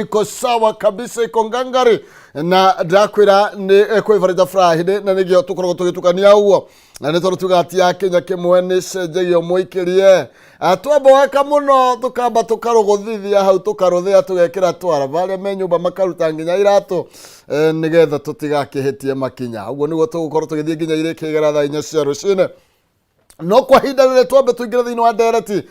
Iko sawa kabisa, iko ngangari na ndakwira ni kwibarita Friday na nigio tukoragwo tugĩtukania ũguo, na nĩ tondũ tugaga ti ya Kenya kĩmwe nĩ cenjagio mũikĩrie. Twamboeka mũno tũkamba tũkarũgũthithia hau, tũkarũthĩa, tũgekĩra twara barĩa me nyũmba makaruta nginya iratũ, nĩgetha tũtigakĩhĩtie makinya. Ũguo nĩguo tũgũkorwo tũgĩthiĩ nginya irĩkĩgera thaa 4 cia rũcinĩ. No kwa ihinda rĩrĩ twambe tũingĩre thĩinĩ wa ndereti.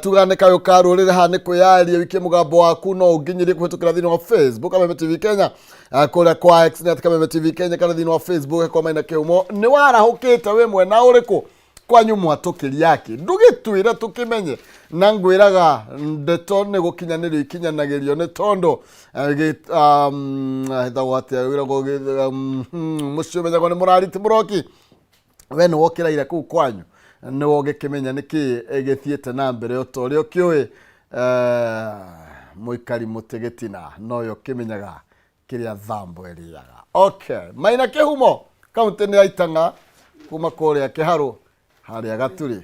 Tugane kayũ ka rũrĩrĩ haha nĩ kwĩyaria wikie mũgambo waku, no ũnginyĩrie kũhĩtũkĩra thĩinĩ wa Facebook Kameme TV Kenya, kũrĩa kwa X nĩ at Kameme TV Kenya, kana thĩinĩ wa Facebook kwa Maina Kĩhumo. Nĩ warahũkĩte wĩ mwena ũrĩkũ kwanyu mwatũkĩria akĩ ndũgĩtwĩre tũkĩmenye, na ngwĩraga ndeto nĩ gũkinyanĩrio ikinyanagĩrio nĩ tondũ ĩtagwo atĩa, wĩragwo mũciĩ ũmenyagwo nĩ mũrari ti mũroki. We nĩ wokĩraire kũu kwanyu nĩ wogĩkĩmenya nĩ kĩĩ gĩthiĩte na mbere, o ta ũrĩa ũkĩũĩ, mũikari mũtĩ gĩtina noyo ũkĩmenyaga kĩrĩa thambo ĩrĩaga. Okay, Maina Kĩhumo, kaunti nĩ ya Itang'a, kuma kũrĩa Kĩharũ harĩa Gaturi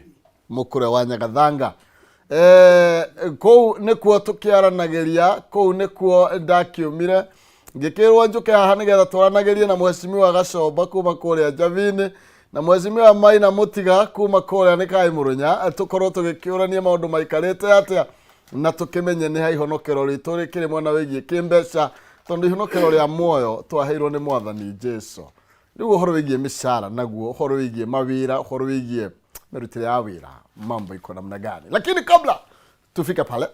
mũkũre wa Nyagathanga. Kũu nĩkuo tũkĩaranagĩria, kũu nĩkuo ndakiumire ngĩkĩrwo njũke haha nĩgetha twaranagĩrie na mheshimiwa Gacomba kuma kũrĩa Njabini na mheshimiwa Maina Mũtiga kuma kũrĩa nĩ Kaĩ Mũrũnya, tũkorwo tũgĩkĩũrania maũndũ maikarĩte atĩa na tũkĩmenye nĩ ha ihonokero ritũ rĩkĩrĩ mwena wĩgiĩ kĩmbeca, tondũ ihonokero rĩa muoyo twaheirwo nĩ Mwathani Jesu. Rĩu ũhoro wĩgiĩ mĩcara naguo, ũhoro wĩgiĩ mawĩra, ũhoro wĩgiĩ mĩrutĩre ya wĩra, mambo iko namna gani? Lakini kabla tufike pale,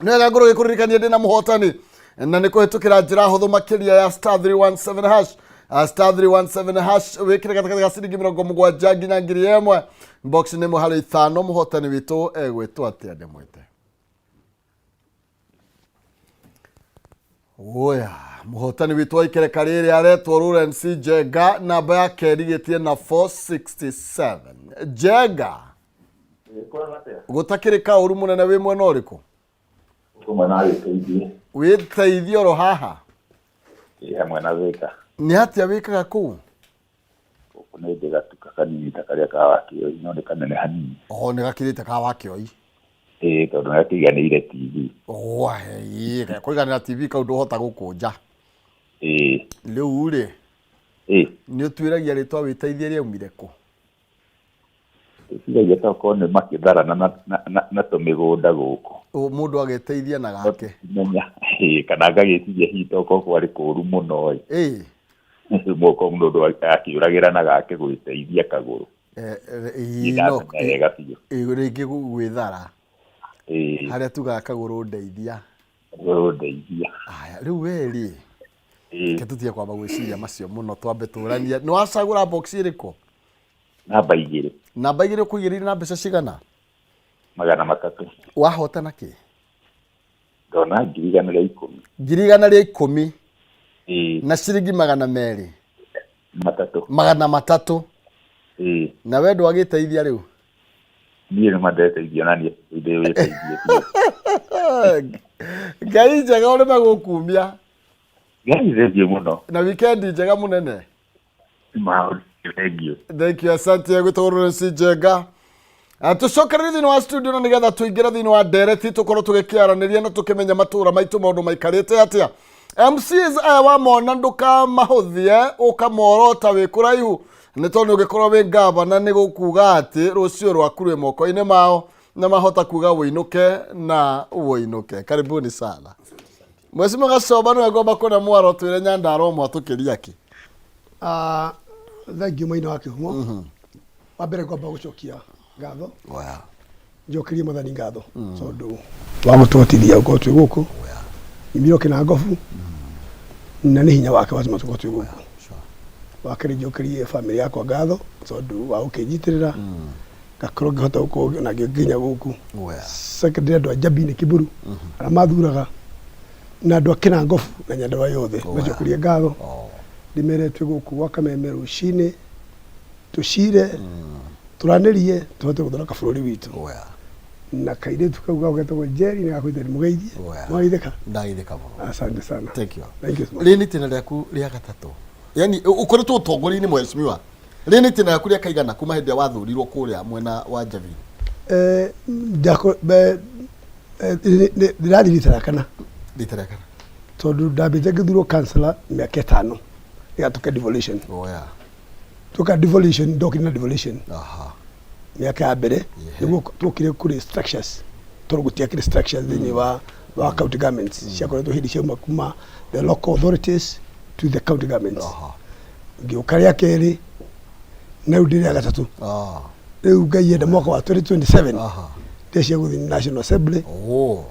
nĩ wega ngorwo gĩkũririkania ndĩ na mũhotani na nĩ kũhĩtũkĩra njĩra hũthũ makĩria ya star 317 hash. Star 317 hash, wĩkĩre gatagatĩ ga ciringi 70 nginya 1000, box nĩ ĩmwe harĩ ithano. Mũhotani witũ egwĩtwo atĩa? Ndĩmwĩte Oya, mũhotani witũ wa ikereka rĩrĩ aretwo Lawrence Njenga, namba yake ĩrigĩtie na 467. Njenga, gũtakĩrĩ kaũru mũnene, wĩ mwena ũrĩkũ? Gũkũ mwena wa Gĩteithio. Wĩteithio oro haha? Ĩ hamwe na Thĩka. Nĩ atĩa wĩkaga kũu? Gũkũ nĩ ndĩ gatuka kanini ta karĩa ka Wakĩoi, no nĩ kanene hanini. O nĩ gakĩrĩte ka Wakĩoi? Ĩĩ, tondũ nĩ gakĩiganĩire TV. Ĩĩ, kũiganĩra TV kau ndũhota gũkũnja. Ĩĩ. Rĩu rĩ, Ĩĩ. nĩ ũtuĩragia rĩtwa wĩteithie rĩaumire kũ? Ĩciragia ta okorwo nĩ makĩtharana na tũmĩgũnda gũkũ. Mũndũ ageteithia na gake. Menya, ĩĩ, kana ngagĩciria hihi ta okorwo kwarĩ kũũru mũno ĩ. Ĩĩ. Mũko mũndũ akĩũragĩra na gake gwĩteithia kagũrũ. Ĩĩ, no, Ndamenya wega biũ. Ĩĩ, rĩngĩ gwĩthara. Ĩĩ. Harĩa tugaga kagũrũ ndeithia. Kagũrũ ndeithia. Aya, rĩu we rĩ, Ĩĩ. Reke tũtige kwamba gwĩciria macio mũno, twambe tũranie. Nĩ wacagũra box ĩrĩkũ? Namba 2. Namba 2 ũkũigĩrĩire na mbeca cigana? 300. Wahotana kĩ? Ndona 110,000. 110,000. Ĩĩ. Na ciringi 200. 300. 300. Ĩĩ. Na we ndwagĩteithia rĩu? Niĩ nĩ mandeteithia na niĩ ndĩ wĩteithie biũ. Ngai njega ũrĩme gũkumia. Ngai thengiũ mũno. Na weekend njega mũnene. Maũndũ thengiũ. Thank you, asante. Gwĩtagwo Lawrence Njenga. Tũcokererie thĩinĩ wa studio na nĩgetha tũingĩre thĩinĩ wa ndereti, tũkorwo tũgĩkĩaranĩria na tũkĩmenya matũra maitũ maũndũ maikarĩte atĩa. MCs aya wamona ndũkamahũthie ũkamorota wĩ kũraihu, nĩ tondũ ũngĩkorwo wĩ ngavana nĩ gũkuga atĩ rũciũ rwaku rwĩ moko-inĩ mao na mahota kuga wũinũke na wũinũke. Karibuni sana. Mheshimiwa Gacomba, nĩwe ngomba kũne mwaro twĩre Nyandarua mwatũkĩria kĩ? Thengiũ Maina wa Kĩhumo. Wa mbere ngwamba gũcokia ngatho, njokerie Mwathani ngatho tondũ wa gũtũhotithia gũkorwo twĩ gũkũ. Nyumire o Kĩnangobu na nĩ hinya wake watũma tũkorwo twĩ gũkũ. Wa kerĩ njokerie bamĩrĩ yakwa ngatho tondũ wa gũkĩnjitĩrĩra ngakorwo ngĩhota gũkorwo na ngĩkinya gũkũ. Secondly, andũ a Njabini Kiburu arĩa mathuraga na andũ a Kĩnangobu na Nyandarua yothe macokerie ngatho, ndĩmere twĩ gũkũ gwa Kameme rũcinĩ tũcire tũranĩrie tũhote gũthondeka bũrũri witũ. Na kairĩtu kau gao getagwo Njeri nĩ gakwĩte ndĩmũgeithie. Mwageithĩka? Ndageithĩka mũno. Asante sana. Thank you. Thank you so much. Rĩrĩ nĩ itĩna rĩaku rĩa gatatũ, yani ũkoretwo ũtongoria-inĩ mheshimiwa, rĩrĩ nĩ itĩna rĩaku rĩa kaigana kuma hĩndĩ ĩrĩa wathurirwo kũrĩa mwena wa Njabini? Ndĩrathiĩ rita rĩa kana. Rita rĩa kana. Tondũ ndambĩte ngĩthurwo councillor mĩaka 5 ĩgatuĩka devolution. Oh, yeah. Tuka devolution, ndokire na devolution mĩaka ya mbere nĩguo twokire kũrĩ structures, tondũ gũtiakĩrĩ structures thĩinĩ wa county governments ciakoretwo hĩndĩ ciauma kuma the local authorities to the county governments. Ngĩũka rĩa kerĩ na rĩu ndĩ rĩa gatatũ. Rĩu Ngai enda mwaka wa 2027 ndĩcia gũthiĩ National Assembly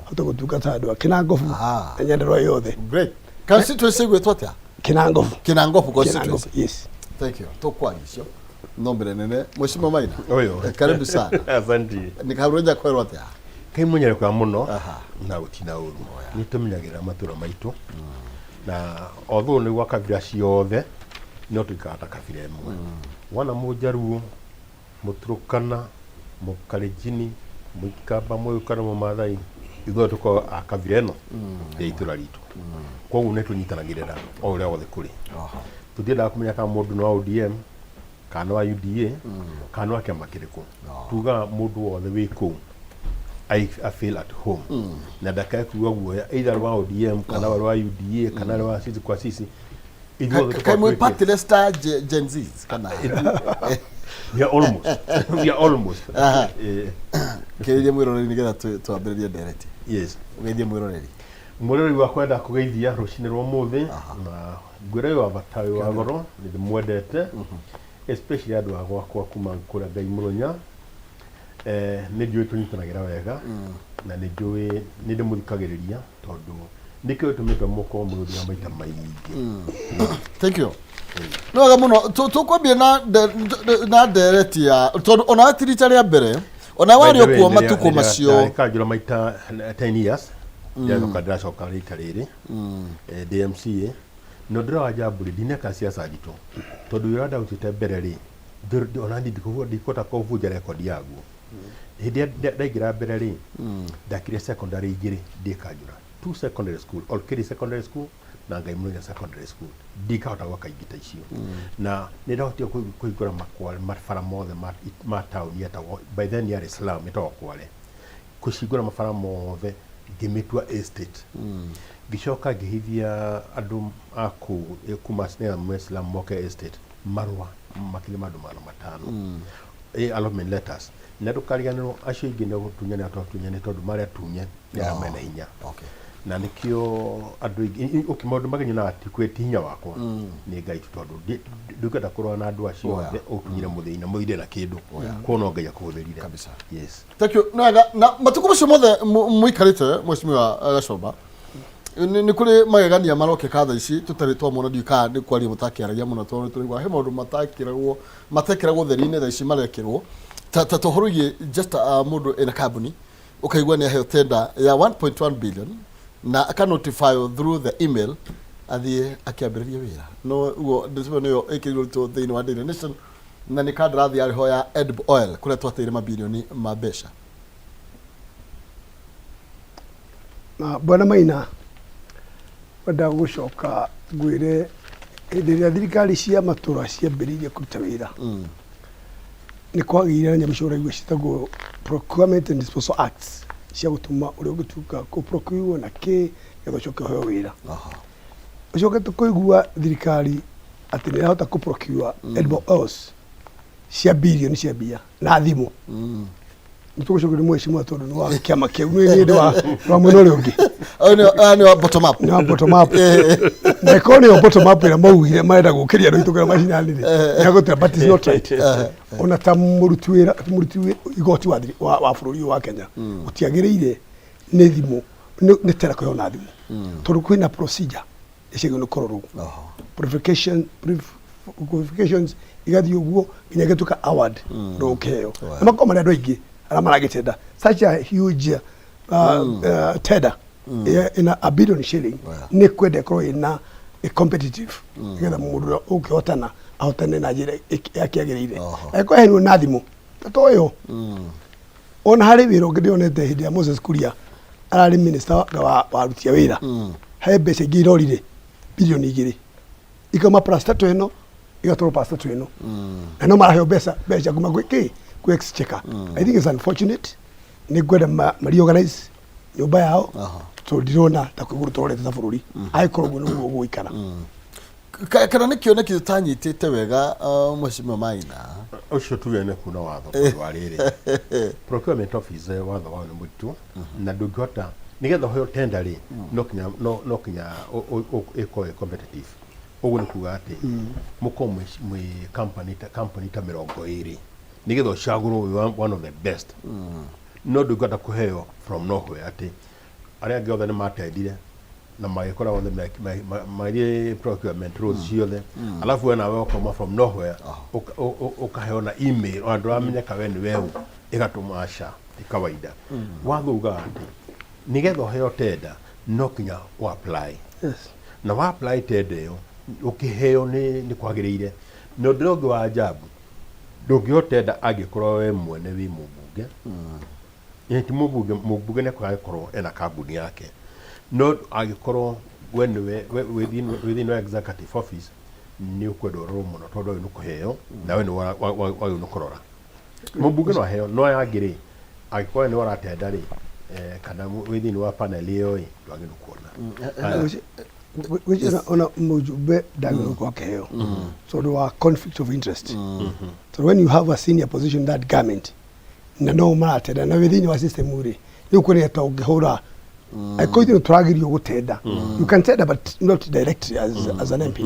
hote gũtungata andũ a Kĩnangobu na Nyandarua yothe. Great. Constituency ĩgwĩtwo atĩa? Kĩnangobu. Kĩnangobu constituency. Kĩnangobu, yes. Thank you. Tũkwaria icio no mbere nene Mheshimiwa Maina. Oyo. Karibu sana. Asante. Nĩ karuenja kwerwo atĩa? Kai munyere kwa muno na gutina uru. Ni tumenyagĩrĩra matũra maitũ na although nĩ gwa kabira ciothe no tuikaraga ta kabira ĩmwe. Wona Mũjaruo, Mũturũkana, Mũkalenjini, Mũikamba, Mũgĩkũyũ na Mũmathai, ithuothe tũkoragwo a kabira ĩno ya itũra ritũ. Koguo nĩ tũnyitanagĩrĩra o ũrĩa wothe kũrĩ. Tũtiendaga kũmenya kana mũndũ nĩ wa ODM kana nĩ wa UDA kana nĩ wa kĩama kĩrĩkũ. Tugaga mũndũ wothe wĩ kũu I feel at home na ndakae kuigua guoya either wa ODM kana wa UDA kana wa sisi kwa sisi. Ithuothe Kaĩ tũkoragwo mwĩ partyless ta Gen Zs kana? We are almost, we are almost. Kĩrĩrie mwĩroreri nĩgetha twambĩrĩrie ndereti. Yes. Ũgeithie mwĩroreri. Mwĩroreri wakwa enda kũgeithia rũcinĩ rwa ũmũthĩ na ngwĩre wĩ wa bata wĩ wa goro, nĩ ndĩmwendete especially andũ a gwakwa kuma kũrĩa Ngai Mũrũnya. Nĩ njũĩ tũnyitanagĩra wega na nĩ njũĩ nĩ ndĩmũthikagĩrĩria tondũ nĩkĩo gĩtũmĩte mũkorwo mũgĩthira maita maingĩ. Thank you. Nĩ wega mũno. Tũkwambia na ndereti ya tondũ ona ti rita rĩa mbere ona warĩ o kuo matukũ macio. Kanjũra maita 10 years ndĩracoka ndĩracoka rita rĩrĩ ndĩ MCA no ndĩra wa Njambũrĩ ndineka siasa nditũ tondũ wĩra ndarutĩte mbere rĩ ona niĩ ndikũhota kũbunja rekondi yaguo. Hĩndĩ ĩrĩa ndaingĩra mbere rĩ ndakire secondary igĩrĩ ndĩ Kanjũra, 2 secondary school, Olkeri secondary school na Ngai Mũrũnya secondary school. Ndikahota gwaka ingĩ ta icio na nĩ ndahotire kũhingũra mabara mothe ma taũni yetagwo by then yarĩ slum ĩtagwo Kware, kũcihingũra mabara mothe ngĩmĩtua estate. Ngĩcoka ngĩhithia andũ a kũu kuma nĩgetha maume slum moke estate marũa makĩria ma andũ 500, allotment letters. Na ndũkariganĩrwo acio aingĩ nĩ gũtunyana twatunyane tondũ marĩa atunye nĩ arĩa mena hinya. Na nĩkĩo andũ aingĩ okay, maũndũ marĩa nyonaga ti kwĩ ti hinya wakwa nĩ Ngai tu tondũ ndingĩenda kũrũa na andũ acio othe ũkinyire mũthĩi na mũthĩ na kĩndũ kuo no Ngai akũhũthĩrire. Kabisa. Yes. Thank you. Nĩ wega. Na matukũ macio mothe mũikarĩte Mheshimiwa Gachomba, nĩ kũrĩ magegania marokĩka thaa ici tũtarĩ twamona, ndiũĩ kana nĩ kwaria mũtakĩaragia mũno tondũ nĩ tũraigua he maũndũ matekĩragwo ũtheri-inĩ thaa ici marekĩrwo ta ũhoro wĩgiĩ just mũndũ ena kambuni ũkaigua nĩ aheo tender ya 1.1 billion na aka notify through the email athiĩ akĩambĩrĩria wĩra. No ũguo ndĩcio nĩyo ĩkĩrirwo ũritũ thĩinĩ wa Daily Nation na nĩ kandarathi yarĩ ho ya Edible Oil kũrĩa twateire mabilioni ma mbeca. Na Bwana Maina, wenda gũcoka ngwĩre hĩndĩ ĩrĩa thirikari cia matũra ciambĩrĩirie kũruta wĩra nĩ kwagĩire na nyamũ icio ũraigua ciĩtagwo Procurement and Disposal Acts cia gũtũma ũrĩa ũngĩtuĩka kũ procure na kĩ nĩgetha ũcoke ũheo wĩra. Ũcoke tũkũigua thirikari atĩ nĩ ĩrahota kũ procure edible oils cia bilioni cia mbia na thimũ. Nĩ tũgũcokeria mheshimiwa tondũ nĩ wa kĩama kĩu, nĩ nĩ wa mwena ũrĩa ũngĩ. Ũyũ nĩ wa bottom up. Nĩ wa bottom up. Na ĩkorwo nĩyo bottom up ĩrĩa maugire marenda gũkĩria andũ aitũ kũrĩa macinani rĩ, nĩ agũtwĩra, but it's not right. Ona ta mũruti wĩra, mũruti igoti wa bũrũri ũyũ wa Kenya, gũtiagĩrĩire nĩ thimũ, nĩ tera kũheo na thimũ. Tondũ kwĩna procedure ĩciagĩrĩirwo nĩ kũrorwo. Qualifications igathiĩ ũguo nginya ĩgatuĩka award no ũkĩheo. Na makorwo marĩ andũ aingĩ arĩa maragĩtenda such a huge tender ina a billion shilling nĩ kwenda ĩkorwo ĩna ĩ competitive nĩgetha mũndũ ũrĩa ũngĩhotana ahotane na njĩra yakĩagĩrĩire. Angĩkorwo heanirwo na thimũ ta to ĩyo. Ona harĩ wĩra ũngĩ ndĩonete hĩndĩ ya Moses Kuria ararĩ minister wa aruti a wĩra, he mbeca ingĩ irorire bilioni 2 ikauma parastatal ĩno igatwarwo parastatal ĩno na no maraheo mbeca kuma gwĩ kĩ kwĩ exchequer. I think it's unfortunate. Nĩ ngwenda ma reorganize nyũmba yao. Tondũ ndirona ta kwĩ igũrũ tũrorete ta bũrũri angĩkorwo ũguo nĩguo gũgũikara. Kana nĩ kĩoneki tũtanyitĩte wega, Mheshimiwa Maina? Ũcio tuge nĩ kuna watho, tondũ wa rĩrĩ, procurement office watho wao nĩ mũritũ na ndũngĩhota nĩgetha ũheo tender rĩ, no kinya ĩkorwo ĩ competitive. Ũguo nĩ kuga atĩ mũkorwo mwĩ company ta 20 nĩgetha ũcagũrwo wĩ one of the best, no ndũngĩhota kũheo from nowhere atĩ arĩa angĩ othe nĩ matendire na magĩkora othe magĩthiĩ procurement rules ciothe, alafu we nawe ũkauma from nowhere ũkaheo na email, ona ndũramenyeka we nĩ weũ, ĩgatũma aca ti kawaida. Watho ugaga atĩ nĩgetha ũheo tender no kinya ũ apply na wa apply tender ĩyo ũkĩheo nĩ kwagĩrĩire. Na ũndũ ũrĩa ũngĩ wa ajabu, ndũngĩheo tender angĩkorwo we mwene wĩ mũmbunge. Ti mũmbunge, mũmbunge nĩ agĩkorwo ena kambuni yake, no angĩkorwo we nĩwe wĩ thĩinĩ wa executive office nĩ ũkwenda ũrorwo mũno, tondũ wagĩrĩirwo nĩ kũheo na we nĩwe wagĩrĩirwo nĩ kũrora. Mũmbunge no aheo, no aya angĩ rĩ, angĩkorwo we nĩwe ũratenda rĩ, kana wĩ thĩinĩ wa panel ĩyo ĩ, ndwagĩrĩirwo nĩ kuona. Haya. Gwĩciria ona mũjumbe ndagĩrĩirwo gũkorwo akĩheo tondũ wa conflict of interest, tondũ when you have a senior position in that government na no maratenda na wĩ thĩinĩ wa system rĩ, nĩ ũkuoneka ta ũngĩhũra angĩkorwo ithuĩ tũragirio gũtenda. You can tender but not directly as an MP,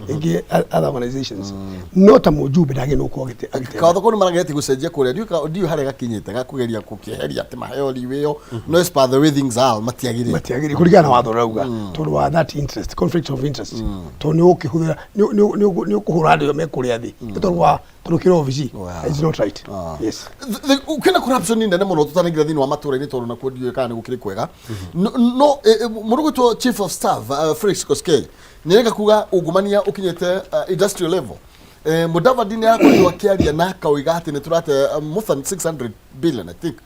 ĩngĩ other organizations, no ta mũjumbe ndagĩrĩirwo gũkorwo agĩtenda. Kawatho kau nĩ marageretie gũcenjia kũrĩa, ndiũĩ harĩa gakinyĩte gakũgeria gũkĩeheria atĩ maheo riũ ĩyo, no as per the way things are, matiagĩrĩire. Matiagĩrĩire kũringana na watho ũrauga, tondũ wa that interest, conflict of interest, tondũ nĩ ũkĩhũthĩra nĩ ũkũhũra andũ arĩa me kũrĩa thĩ nĩ tondũ wa tondũ kĩrĩ obici. It's not right, yes. Kwĩna corruption nene mũno tũtanaingĩra thĩinĩ wa matũra-inĩ, tondũ nakuo ndiũĩ kana nĩ gũkĩrĩ kwega. No mũndũ gwĩtwo chief of staff Felix Koskei nĩ areka kuga ungumania ũkinyĩte industrial level. Mudavadi nĩ arakorirwo akĩaria na akauga atĩ nĩ tũrate more than 600 billion, I think,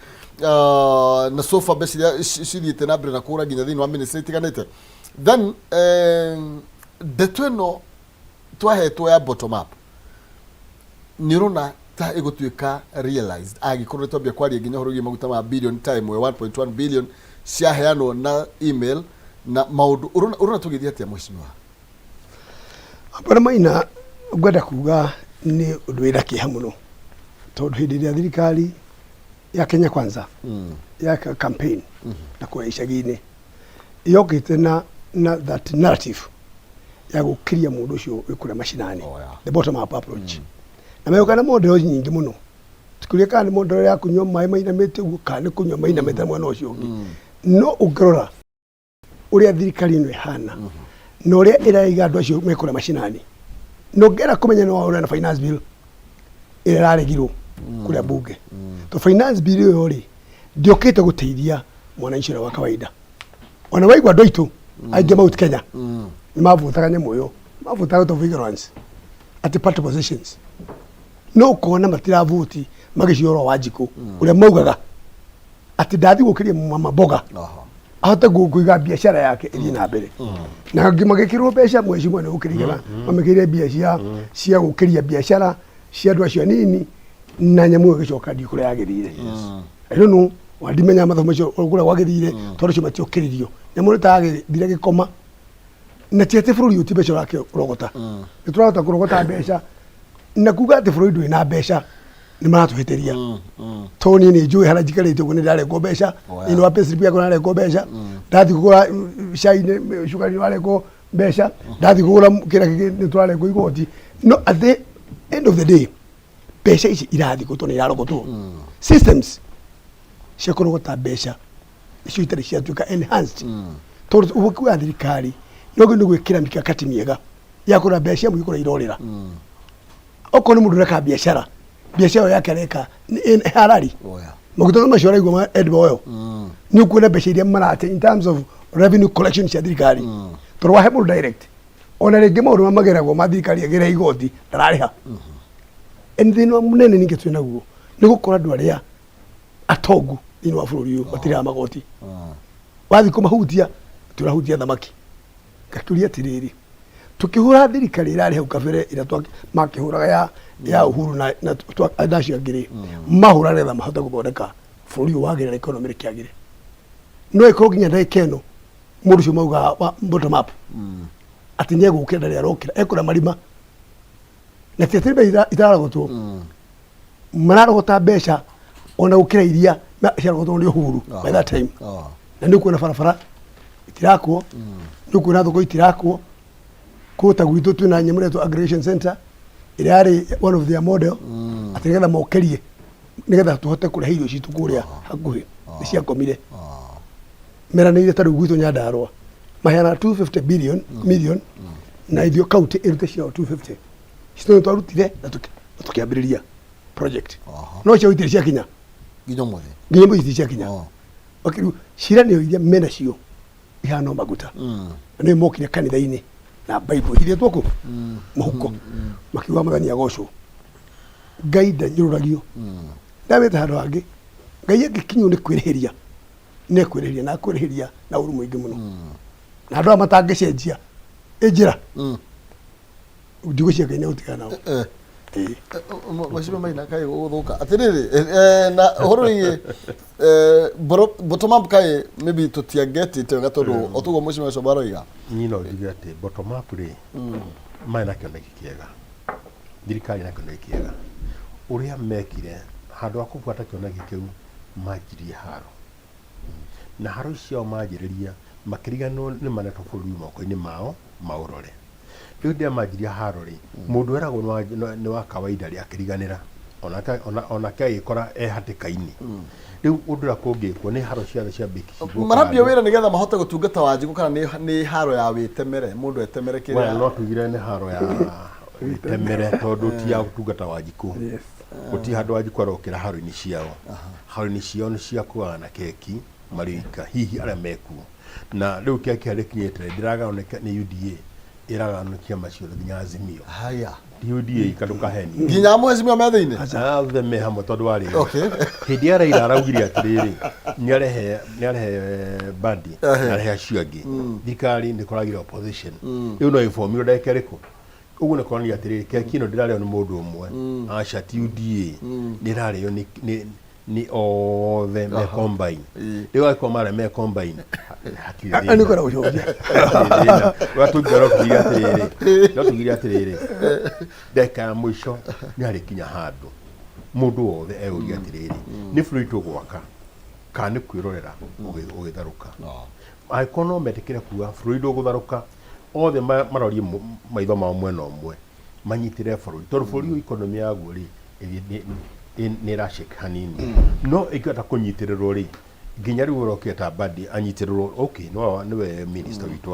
na so far mbeca iria cithiĩte na mbere na kũra nginya thĩinĩ wa ministry itiganĩte. Then ndeto ĩno twahetwo ya bottom up nĩ ũrona ta ĩgũtuĩka realized angĩkorwo nĩ twambia kwaria nginya ũhoro wĩgiĩ maguta ma billion ta ĩmwe, 1.1 billion ciaheanwo na email na maũndũ, ũrona tũgĩthiĩ atĩa, mheshimiwa? Bwana Maina, ngwenda kuga nĩ ũndũ wĩna kĩeha mũno, tondũ hĩndĩ ĩrĩa thirikari ya Kenya Kwanza ya campaign na kũrĩa icagi-inĩ yokĩte na that narrative ya gũkĩria mũndũ ũcio wĩ kũrĩa macinani, the bottom up approach, na megũka na model nyingĩ mũno, tikũria kana nĩ model ya kũnyua maĩ mainamĩte ũguo kana nĩ kũnyua mainamĩte mwena ũcio ũngĩ. No ũngĩrora ũrĩa thirikari ĩno ĩhana na ũrĩa ĩraiga andũ acio me kũrĩa macinani, na ũngĩenda kũmenya nĩ waũrĩa na finance bill ĩrĩa ĩraregirwo kũrĩa bunge, to finance bill ĩyo rĩ, ndĩokĩte gũteithia mwananchi ũrĩa wa kawaida. Ona waigua andũ aitũ aingĩ Mount Kenya nĩ mavutaga nyamũ ĩyo, mavutaga out of ignorance atĩ party positions, no ũkona matiravuti magĩciorwo Wanjikũ ũrĩa maugaga atĩ ndathi gũkĩria mama mboga ahote kũiga biacara yake ĩthiĩ na mbere, na angĩ magĩkĩrwo mbeca mweci mwene gũkĩringana mamĩkĩrire mbia cia gũkĩria biacara cia andũ acio anini, na nyamũ ĩyo ĩgĩcoka ndiũ kũrĩa yagĩrĩire. I don't know, wandimenya mathomo macio kũrĩa gwagĩthire, tondũ acio matiokĩririo nyamũ nĩ ta yagĩthire gĩkoma. Na ti atĩ bũrũri ũyũ ti mbeca ũrakĩrogota, nĩ tũrahota kũrogota mbeca, na kuga atĩ bũrũri ndũrĩ na mbeca nĩ maratũhĩtĩria, tondũ niĩ nĩ njũĩ harĩa njikarĩte ũguo nĩ ndarengwo mbeca. Thĩinĩ wa payslip yakwa ndarengwo mbeca, ndathiĩ kũgũra cai cukari nĩ warengwo mbeca, ndathiĩ kũgũra kĩrĩa kĩngĩ nĩ tũrarengwo igoti. No at the end of the day mbeca ici irathiĩ kũ? Tondũ nĩ irarogotwo. Systems cia kũrogota mbeca nĩcio itarĩ ciatuĩka enhanced, tondũ ũhũki wa thirikari no nĩ gwĩkĩra mikakati mĩega ya kũrora mbeca cia mũingĩ kũrĩa irorĩra. Okorwo nĩ mũndũ ũreka biacara, biacara ĩyo yake areka nĩ harari. Maguta macio araigua ma edible oil, nĩ ũkuona mbeca iria marate in terms of revenue collection cia thirikari, tondũ wahe mũndũ direct, ona rĩngĩ maũndũ marĩa mageragwo ma thirikari ĩgĩre igoti ndararĩha. And thĩna mũnene ningĩ twĩ naguo nĩ gũkorwo andũ arĩa atongu thĩinĩ wa bũrũri ũyũ matirĩhaga magoti. Wathiĩ kũmahutia tũrahutia thamaki. Ngakĩũria atĩrĩrĩ, tũkĩhũra thirikari ĩrarĩ hau kabere ĩrĩa makĩhũraga ya Uhuru na acio angĩ rĩ, mahũra nĩgetha mahote gũthondeka bũrũri ũyũ wagĩre na economy rĩkĩagĩre, no ĩkorwo nginya ndagĩka ĩno. Mũndũ ũcio maugaga wa bottom up atĩ nĩ egũkĩra, ndarĩ arokĩra, ekũra marima na ti atĩ mbeca itararogotwo, mararogota mbeca ona gũkĩra iria ciarogotwo nĩ Uhuru by that time. Na nĩ ũkuona barabara itirakwo, nĩ ũkuona thoko itirakwo. Kũu ta gwitũ twĩna nyamũ ĩretwo aggregation center ĩrĩa yarĩ one of their model, atĩ nĩgetha mokerie, nĩgetha tũhote kũrehe irio citũ kũrĩa hakuhĩ, nĩ ciakomire. Meranĩire ta rĩu gwitũ Nyandarũa maheanaga 250 billion million, na ithuĩ county ĩrute ciao 250. Citũ nĩ twarutire na tũkĩambĩrĩria project, no ciao itirĩ ciakinya. Nginya ũmũthĩ. Nginya ũmũthĩ itirĩ ciakinya. Okay, rĩu ciĩranĩro iria menacio ihana o maguta. Na nĩo mokire kanitha-inĩ na Bible irĩtwo kũ mũhuko, makiuga Mwathani agocwo. Ngai ndanyũrũragio, ndawĩte handũ hangĩ. Ngai angĩkinywo nĩ kwĩrĩhĩria, nĩ ekwĩrĩhĩria, na akwĩrĩhĩria na ũru mũingĩ mũno, na andũ aya matangĩcenjia ĩ njĩra, ndigũcia Ngai nĩ gũtigana nao. Ĩĩ. Mheshimiwa Maina, kaĩ gũgũthũka atĩrĩrĩ, na ũhoro wĩgiĩ bottom up, kaĩ maybe tũtiangetĩte wega, tondũ o toguo Mheshimiwa Coba aroiga. Niĩ no njuge atĩ bottom up rĩ, marĩ na kĩoneki kĩega, thirikari na kĩoneki kĩega. Ũrĩa mekire, handũ ha kũbuata kĩoneki kĩu, manjirie haro, na haro ici ciao manjĩrĩria makĩriganĩrwo nĩ manetwo bũrũri moko-inĩ mao maũrore. Rĩu hĩndĩ ĩrĩa manjirie haro rĩ, mũndũ weragwo nĩ wa kawaida rĩ, akĩriganĩra onake agĩkora e hatĩka-inĩ. Rĩu ũndũ ũrĩa kũngĩkwo nĩ haro ciothe ciambĩkicithwo Marambia wĩra nĩgetha mahote gũtungata Wanjikũ, kana nĩ haro ya wĩtemere, mũndũ etemere Well, kĩrĩa? No tugire nĩ haro ya wĩtemere, tondũ ti ya gũtungata Wanjikũ. Gũtirĩ handũ Wanjikũ arokĩra haro-inĩ ciao. Haro-inĩ ciao nĩ cia kũgayana keki marĩ oika, hihi arĩa mekuo. Na rĩu keki harĩa ĩkinyĩte ndĩragayanwo nĩ UDA, ĩragayanwo nĩ kĩama ciothe nginya Azimio. Haya. Ti UDA ika, ndũkahenio. Nginya mheshimiwa me thĩinĩ? Othe me hamwe, tondũ wa rĩrĩ, hĩndĩ ĩrĩa Raila araugire atĩrĩrĩ, nĩarehe Mbadi na arehe acio angĩ, thirikari nĩ kũragire opposition rĩu no ĩbomirwo ndagĩka ĩrĩkũ. Ũguo nĩ kuonania atĩrĩrĩ, keki ĩno ndĩrarĩo nĩ mũndũ ũmwe, aca, ti UDA, nĩ ĩrarĩo nĩ othe me combine. Rĩu angĩkorwo marĩa me combine, hatirĩ nĩ thĩna. kwenda gũcokia. Hatirĩ thĩna. Ũrĩa tũngiuga, no tugire atĩrĩrĩ, no tugire atĩrĩrĩ, ndagĩka ya mũico nĩ harĩkinya handũ mũndũ wothe eyũrie atĩrĩrĩ, nĩ bũrũri tũgwaka kana nĩ kwĩrorera ũgĩtharũka? Angĩkorwo no metĩkĩre kuga bũrũri ndũgũtharũka, othe marorie maitho mao mwena ũmwe, manyitĩrĩre bũrũri, tondũ bũrũri ũyũ economy yaguo rĩ, nĩ ĩrashake hanini, no ĩngĩhota kũnyitĩrĩrwo rĩ, nginya rĩu ũrokire ta Mbadi anyitĩrĩrwo, okay, no nĩwe minister witũ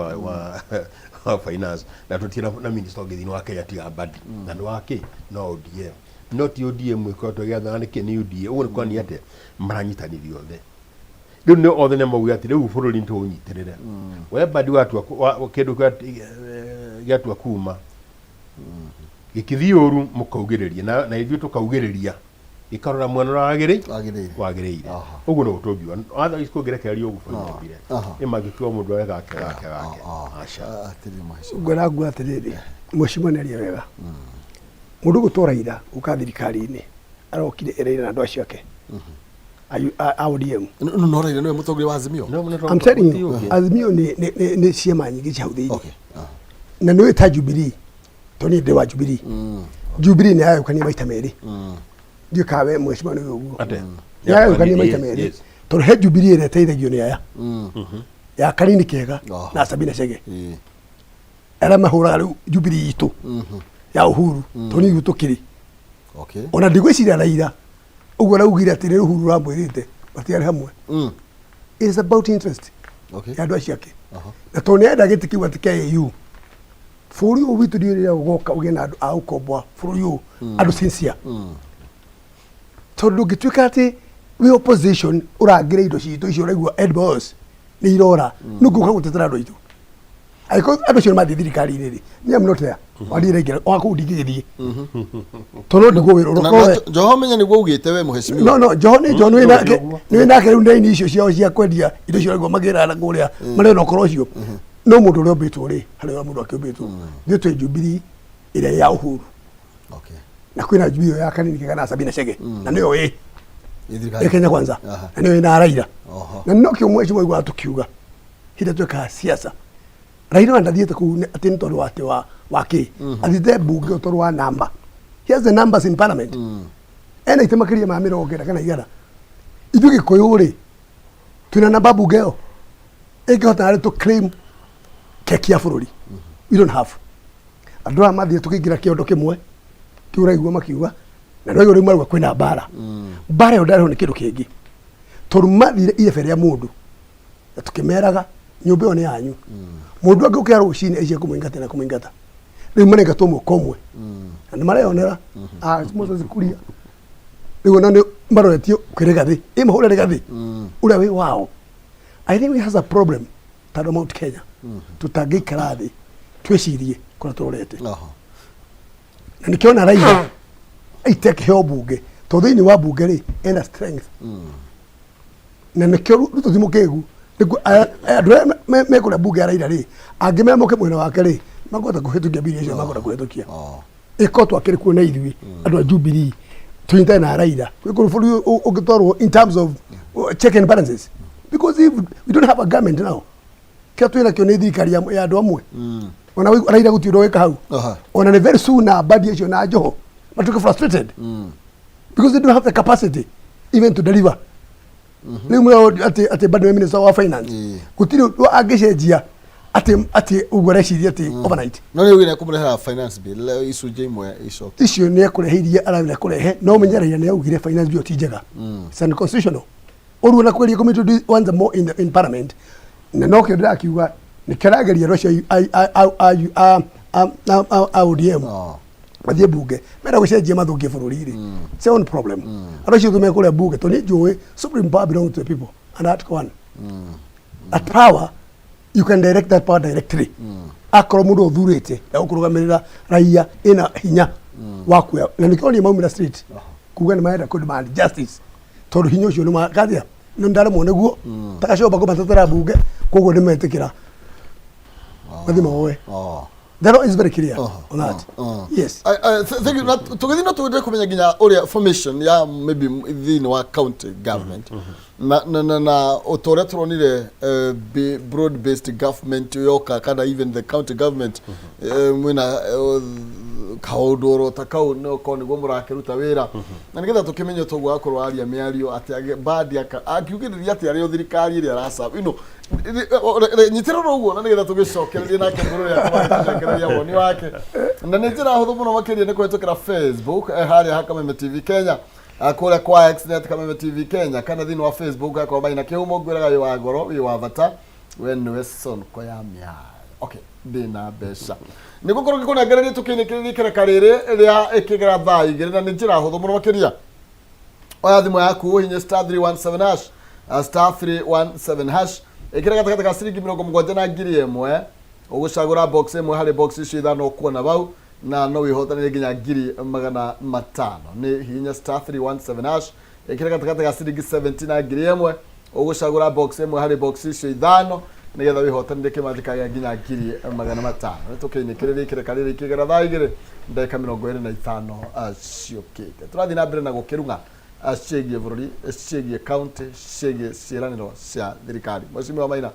wa finance, na tũtirĩ na minister ũngĩ thĩinĩ wa Kenya tiga Mbadi, na nĩ wa kĩ no ODM, no ti ODM ĩkoretwo ĩgĩathana nĩkĩ, nĩ UDA. Ũguo nĩ kuonania atĩ maranyitanĩria othe. Rĩu nĩ othe nĩ mauge atĩ rĩu bũrũri nĩ tũũnyitĩrĩre. We Mbadi watua kĩndũ gĩatua kuma gĩkĩthiĩ ũru, mũkaugĩrĩria na ithuĩ tũkaugĩrĩria, gĩkarora mwena ũrĩa Wagĩrĩire. Wagĩrĩire. Ũguo nĩguo tũngiuga. Otherwise kũngĩrekererio ũguo bũrũri ũthire, nĩ mangĩkiuga mũndũ areka gake gake gake, aca. Atĩrĩ mheshimiwa. Ngwenda nguga atĩrĩrĩ, mheshimiwa nĩ aria wega. Mũndũ ũgũtwo Raila gũka thirikari-inĩ, arokire ereire na andũ acio ake a ODM. No no Raila nĩwe mũtongoria wa Azimio? No, I'm telling gũtirĩ you, ũngĩ. Azimio nĩ ciama nyingĩ cia hau thĩinĩ. Okay. Na nĩ ta Jubilee, tondũ niĩ ndĩ wa Jubilee. Jubilee nĩ yagayũkanire maita merĩ. Ndiũĩ kana we mheshimiwa nĩ ũguo. Atĩa? Nĩ yagayũkanire maita merĩ. Tondũ he Jubilee ĩrĩa ĩteithagio nĩ aya ya Kanini Kega na Sabina Chege, arĩa mahũraga rĩu Jubilee itũ ya Uhuru, tondũ nĩ ithuĩ tũkĩrĩ. Ona ndigwĩciria Raila ũguo araugire atĩ rĩrĩ Uhuru ũramwĩrĩte matiarĩ hamwe. It is about interest ya andũ acio ake, na tondũ nĩarenda gĩtĩ kĩu atĩ kĩa AU. Bũrũri ũyũ witũ ndiũĩ rĩrĩa ũgoka ũgĩe na andũ a gũkomboa bũrũri ũyũ, andũ sincere, tondũ ndũngĩtuĩka atĩ wĩ opposition ũrangĩre indo citũ icio ũraigua headboss nĩ irora, nũngũka gũtetera andũ aitũ. Angĩkorwo andũ acio nĩ mathiĩ thirikari-inĩ rĩ, niĩ am not there. Wathiĩ raingĩra wa kũu ndingĩgĩthiĩ, tondũ nĩguo wĩra Na ũrĩa na Joho menya nĩguo ugĩte we mheshimiwa. No, Joho nĩ Joho, nĩ nake Ũguo. nĩ nake rĩu ndaini icio ciao cia kwendia indo icio raigua magĩrana kũrĩa marĩ na ũkoro ũcio. No mũndũ ũrĩa ũmbĩtwo rĩ, harĩ ũrĩa mũndũ akĩũmbĩtwo, ithuĩ twĩ Jubilee ĩrĩa ya Uhuru, na kwĩna Jubilee ĩyo ya Kanini Kega na Sabina Chege, na nĩyo ĩ Ĩ thirikari. ĩ Kenya Kwanza, na nĩyo ĩna Raila. Na nokĩo mweci waiguaga tũkiuga Hĩndĩ ĩrĩa twekaga siasa, Raila ona ndathiĩte kũu atĩ nĩ tondũ wa atĩ wa kĩ athiĩte mbunge o tondũ wa namba. He has the numbers in parliament. Ena itĩ makĩria ma 90 kana 100. Ithuĩ Gĩkũyũ rĩ, twĩna namba mbunge ĩyo ĩngĩhota narĩ to claim keki ya bũrũri? We don't have. Andũ aya mathiĩ tũkĩingĩra kĩondo kĩmwe kĩu ũraigua makiuga na ndwaigua rĩu marauga kwĩna mbara. Mbara ĩyo ndarĩho nĩ kĩndũ kĩngĩ, tondũ mathire irebe rĩa mũndũ na tũkĩmeraga nyũmba ĩyo nĩ yanyu. Mũndũ angĩũkĩra rũcinĩ aicie kũmũingata na kũmũingata, rĩu marengatwo mwaka ũmwe na nĩ mareyonera. Ah, Moses Kuria rĩu ona nĩ maroretio kwĩ Rigathĩ, ĩ mahũre Rigathĩ ũrĩa wĩ wao. I think we has a problem tondũ Mount Kenya tũtangĩikara thĩ twĩcirie kũrĩa tũrorete. Na nĩkĩona Raila aite kĩheo mbunge, tondũ thĩinĩ wa mbunge rĩ ena strength, na nĩkĩo Ruto ti mũkĩgu. Nĩguo andũ arĩa mekũrĩa mbunge ya Raila rĩ, angĩmera moke mwena wake rĩ, makũhota kũhĩtũkia mbiri icio, makũhota kũhĩtũkia. Ĩko twakĩrĩ kuo na ithuĩ andũ a Jubilee tũnyitane na Raila kwĩ kũrĩ bũrũri ũngĩtwarwo in terms of check and balances, because if we don't have a government now, kĩrĩa twĩ nakĩo nĩ thirikari ya andũ amwe. Ona Raila gũtirĩ ũndũ wĩka hau. Ona nĩ very soon na Mbadi acio na Joho matuĩke frustrated because they don't have the capacity even to deliver. Rĩu mũrĩa atĩ Mbadi nĩwe minister wa finance, gũtirĩ ũndũ angĩcenjia atĩ ũguo areciria atĩ overnight. No nĩ ugire kũmũrehera finance bill icunjĩ imwe icoke. Icio nĩ ekũrehe iria arenda kũrehe, no ũmenye Raila nĩ augire finance bill ti njega. It's unconstitutional ũruo na kweria committee once more in parliament, na nokĩo ndĩrakiuga nĩ kĩrageria andũ acio a ODM mathiĩ mbunge menda gũcenjia mathũkie bũrũri rĩ. It's their own problem. Andũ acio tũme kũrĩa mbunge tondũ nĩ njũĩ supreme power belongs to the people and article 1 that power, you can direct that power directly. Akorwo mũndũ ũthurĩte ya gũkũrũgamĩrĩra raia ĩna hinya wa kuoya, na nĩkĩo niĩ maumĩra street kuga nĩ marenda kũ demand justice, tondũ hinya ũcio nĩ makathia nĩ ndaremwo nĩguo takacomba kũmatetera mbunge, koguo nĩ metĩkĩra mathiĩ maoe. The law is very clear on that. Yes. Thank you. Na tũgĩthiĩ no tũgĩte kũmenya nginya ũrĩa formation ya maybe thĩinĩ wa county government na ũta ũrĩa tũronire broad based government yoka kana even the county government, mwĩna kaũndũ oro ta kau no korwo nĩguo mũrakĩruta wĩra, na nĩgetha tũkĩmenye toguo akorwo aria mĩario atĩ Mbadi akiugĩrĩria atĩ arĩ o thirikari ĩrĩa araca nyitĩrĩra ũguo, na nĩgetha tũgĩcokererie nake mũrũ agĩtũcokereria woni wake. Na nĩ njĩra hũthũ mũno makĩria nĩ kũhĩtũkĩra Facebook, harĩa ha Kameme TV Kenya, kũrĩa kwa X net Kameme TV Kenya, kana thĩinĩ wa Facebook akorwo Maina Kĩhumo. Ngwĩraga wĩ wa goro, wĩ wa bata, we nĩwe sonko ya mĩayo. Okay, ndĩna mbeca nĩ gũkorwo ngĩkũnengereria tũkĩinĩkĩrĩria ikereka rĩrĩ rĩa ĩkĩgera thaa 2, na nĩ njĩra hũthũ mũno makĩria. Oya thimũ yaku ũhinye star 317 hash, star 317 hash, ĩkĩra gatagatĩ ka ciringi 70 na 1000, ũgũcagũra box ĩmwe harĩ box icio ithano ũkuona bau, na no wĩhotanĩre nginya 500,000. Nĩ hihinya star 317 hash, ĩkĩra gatagatĩ ka ciringi 70 na 1000, ũgũcagũra box ĩmwe harĩ box icio ithano nĩgetha wĩhotanĩre kĩmanjĩka gĩa nginya 500,000. Nĩ tũkĩinĩkĩrĩria ikĩreka rĩrĩ ikĩgera thaa 2 ndagĩka 25 ciũkĩte. Tũrathiĩ na mbere na gũkĩrung'a ciĩgiĩ bũrũri, ciĩgiĩ county, ciĩgiĩ ciĩranĩro cia thirikari. Mheshimiwa Maina,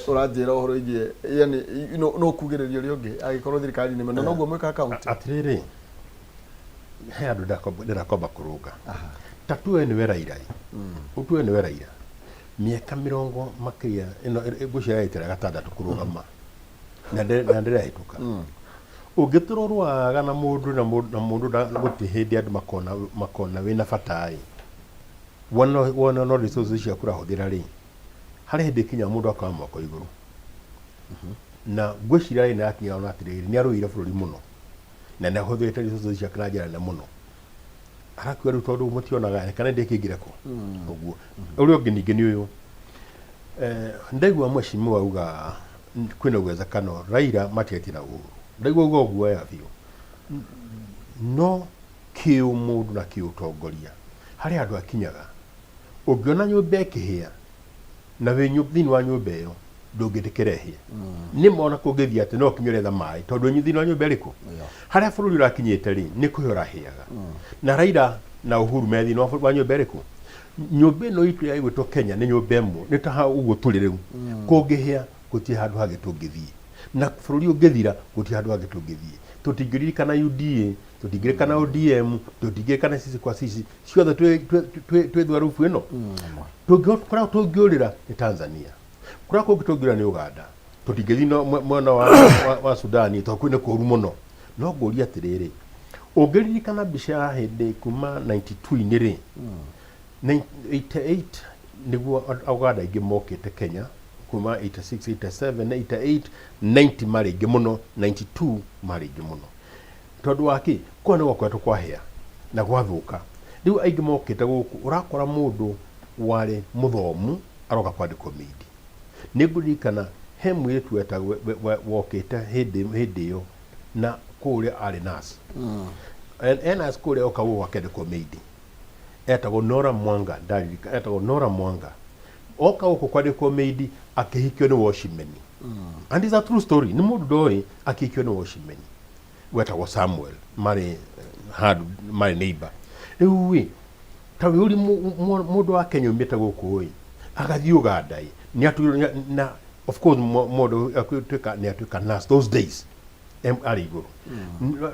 ũranjĩra ũhoro wĩgiĩ yani no kugĩrĩria ũrĩa ũngĩ angĩkorwo thirikari nĩ na noguo mwĩkaga county. Atĩrĩrĩ, he andũ ndĩrakomba kũrũnga. Ta tuwe nĩwe Raila ĩ, ũtue nĩwe Raila, mĩaka mĩrongo makĩria ĩno ngwĩciria ĩtĩra gatandatũ kũrũgama na ndĩrahĩtũka, ũngĩtũra ũrũaga na mũndũ na mũndũ gũtirĩ hĩndĩ andũ makona wĩna bata ĩ, wona no resources ciaku ũrahũthĩra rĩ, harĩ hĩndĩ ĩkinyaga mũndũ akoya moko igũrũ. Na ngwĩciria rĩ nĩakinya ona atĩrĩrĩ, nĩ arũĩire bũrũri mũno na nĩ ahũthĩrĩte resources ciake na njĩra nene mũno, arakua rĩu tondũ mũtionaga kana ndĩkĩingĩre kũ ũguo. Ũrĩa ũngĩ ningĩ nĩ ũyũ, ndaigua mheshimiwa auga kwĩna uwezekano Raila matigetie na Uhuru. Ndaigua auga ũguo wega biũ, no kĩũmũndũ na kĩũtongoria harĩ handũ akinyaga ũngĩona nyũmba ĩkĩhĩa na wĩ thĩinĩ wa nyũmba ĩyo ndũngĩtĩkĩra ĩhĩe. Nĩ mona kũngĩthiĩ atĩ no ũkinye ũretha maĩ tondũ wĩ thĩinĩ wa nyũmba ĩrĩkũ harĩa bũrũri ũrakinyĩte rĩ, nĩ kũhĩa ũrahĩaga. Na Raila na Uhuru me thĩinĩ wa nyũmba ĩrĩkũ? Nyũmba ĩno itũ ya ĩgwĩtwo Kenya nĩ nyũmba ĩmwe, nĩ ta ha ũguo tũrĩ rĩu. Kũngĩhĩa gũtirĩ handũ hangĩ tũngĩthiĩ, na bũrũri ũngĩthira gũtirĩ handũ hangĩ tũngĩthiĩ. Tũtingĩririkana UDA, tũtingĩririkana ODM, tũtingĩririkana sisi kwa sisi, ciothe twĩ thwarubu ĩno. Tũngĩkora tũngĩũrĩra nĩ Tanzania, kũrĩa kũngĩ tũngĩũrĩra nĩ Uganda, tũtingĩthiĩ mwena wa Sudani tondũ kũu nĩ kũũru mũno. No ngũria atĩrĩrĩ, ũngĩririkana mbica ya hĩndĩ kuma 92-inĩ rĩ, 88 nĩguo Uganda aingĩ mokĩte Kenya, kuma 86, 87, 88, 90 marĩ aingĩ mũno, 92 marĩ aingĩ mũno. Tondũ wa kĩ? Kũrĩa nĩ gwakoretwo kwahĩa na gwathũka. Rĩu aingĩ mokĩte gũkũ, ũrakora mũndũ warĩ mũthomu aroka kwandĩkwo mĩindi. Nĩ ngũririkana he mũirĩtu wetagwo wokĩte hĩndĩ hĩndĩ ĩyo na kũrĩa arĩ nurse. E nurse kũrĩa oka gũkũ akĩandĩkwo mĩindi. Etagwo Nora Mwanga, ndaririkana, etagwo Nora Mwanga. Oka gũkũ kwandĩkwo mĩindi akĩhikio nĩ wocimeni. And it's a true story, nĩ mũndũ ndoĩ akĩhikio nĩ wocimeni wetagwo Samuel, marĩ handũ marĩ neighbor. Rĩu ĩ ta wĩũri mũndũ wa Kenya umĩte gũkũ ĩ agathiĩ Uganda ĩ nĩ atuĩrwo na of course mũndũ atuĩka nĩ atuĩka nurse those days arĩ igũrũ.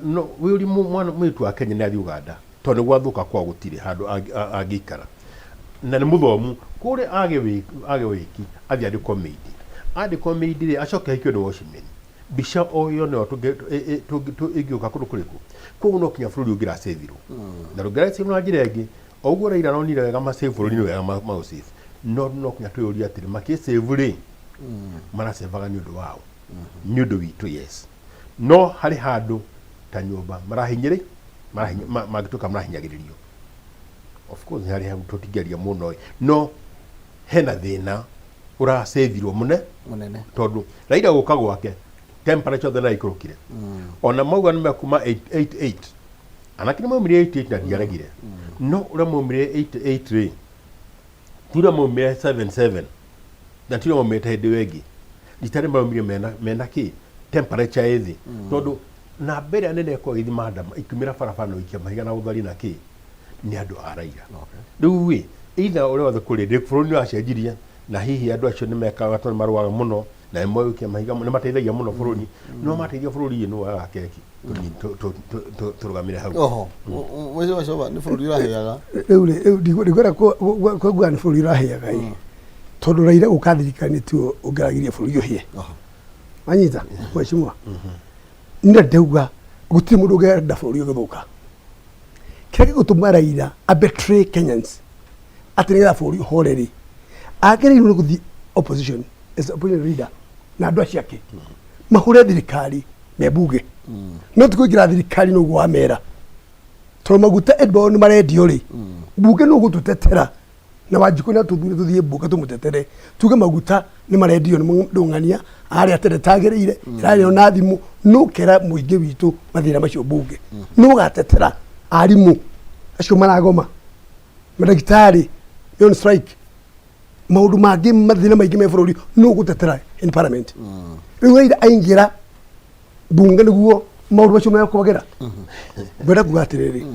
No wĩũri mwana mũirĩtu wa Kenya nĩ athiĩ Uganda tondũ nĩ gwathũka kwao gũtirĩ handũ angĩikara na nĩ mũthomu kũrĩa age wĩki athiĩ andĩkwo mĩindi, andĩkwo mĩindi rĩ acoke ahikio nĩ watchman. Mbica o ĩyo nĩyo ĩngĩũka kũndũ kũrĩkũ. Koguo no kinya bũrũri ũngĩracĩvirwo na ndũngĩracĩvirwo na njĩra ĩngĩ. O ũguo Raila aronire wega ma save bũrũri nĩ wega maũsave, no no kinya twĩyũrie atĩrĩ, makĩsave rĩ marasevaga nĩ ũndũ wao? Nĩ ũndũ witũ? Yes, no harĩ handũ ta nyũmba marahinyĩrĩ mangĩtuĩka marahinyagĩrĩrio. Of course nĩ harĩ hau tũtingĩaria mũno ĩ, no hena thĩna ũracavirwo mũnene tondũ Raila gũka gwake temperature othe nĩraikũrũkire. Ona mauga nĩ mekuma 88, anake nĩ maumire 88 na ndiaregire, no ũrĩa maumire 88 rĩ ti ũrĩa maumire 77 na ti ũrĩa maumĩte hĩndĩ ĩyo ĩngĩ. Rita rĩ maumire mena kĩ temperature ĩ thĩ, tondũ namba ĩrĩa nene ĩkoragwo ĩgĩthiĩ maandamano ikiumĩra barabara na gũikia mahiga na gũtharia na kĩ nĩ andũ a Raila. Rĩu ĩ either ũrĩa wothe kũrĩ rĩ bũrũri nĩ wacenjirie na hihi andũ acio nĩ mekaga tondũ nĩ marũaga mũno na nĩ moĩ gũikia mahiga nĩ mateithagia mũno bũrũri, no mateithia bũrũri ĩ nũ wagaga keki tũrũgamĩre hau. Oho mheshimiwa Shova, nĩ bũrũri ũrahĩaga. Rĩu rĩ, rĩu ndikwenda kuuga nĩ bũrũri ũrahĩaga ĩ, tondũ Raila gũka thirikari nĩ tuo ũngĩragiria bũrũri ũhĩe. Wanyita mheshimiwa, nĩ ndauga gũtirĩ mũndũ ũngĩenda bũrũri ũgĩthũka. Kĩrĩa gĩgũtũma Raila a betray Kenyans atĩ nĩgetha bũrũri ũhore rĩ, agĩrĩirwo nĩ gũthiĩ opposition as opposition leader na andũ acio ake mahũre thirikari me bunge, no ti kũingĩra thirikari noguo wamera tondũ maguta Edward nĩ marendio rĩ, bunge nĩ ũgũtũtetera na Wanjikũ na tũthure tũthiĩ bunge tũmũtetere tuge maguta nĩ marendio nĩ mũndũng'ania arĩa tene tagĩrĩire ĩrarĩo na thimũ nũkera mũingĩ witũ mathĩna macio bunge nũgatetera arimũ acio maragoma, mandagĩtarĩ nĩ on strike, maũndũ mangĩ mathĩna maingĩ me bũrũri nũgũtetera in parliament. Rĩu Raila aingĩra bunge nĩguo maũndũ macio mekwagĩra. Ngwenda kuga atĩrĩrĩ,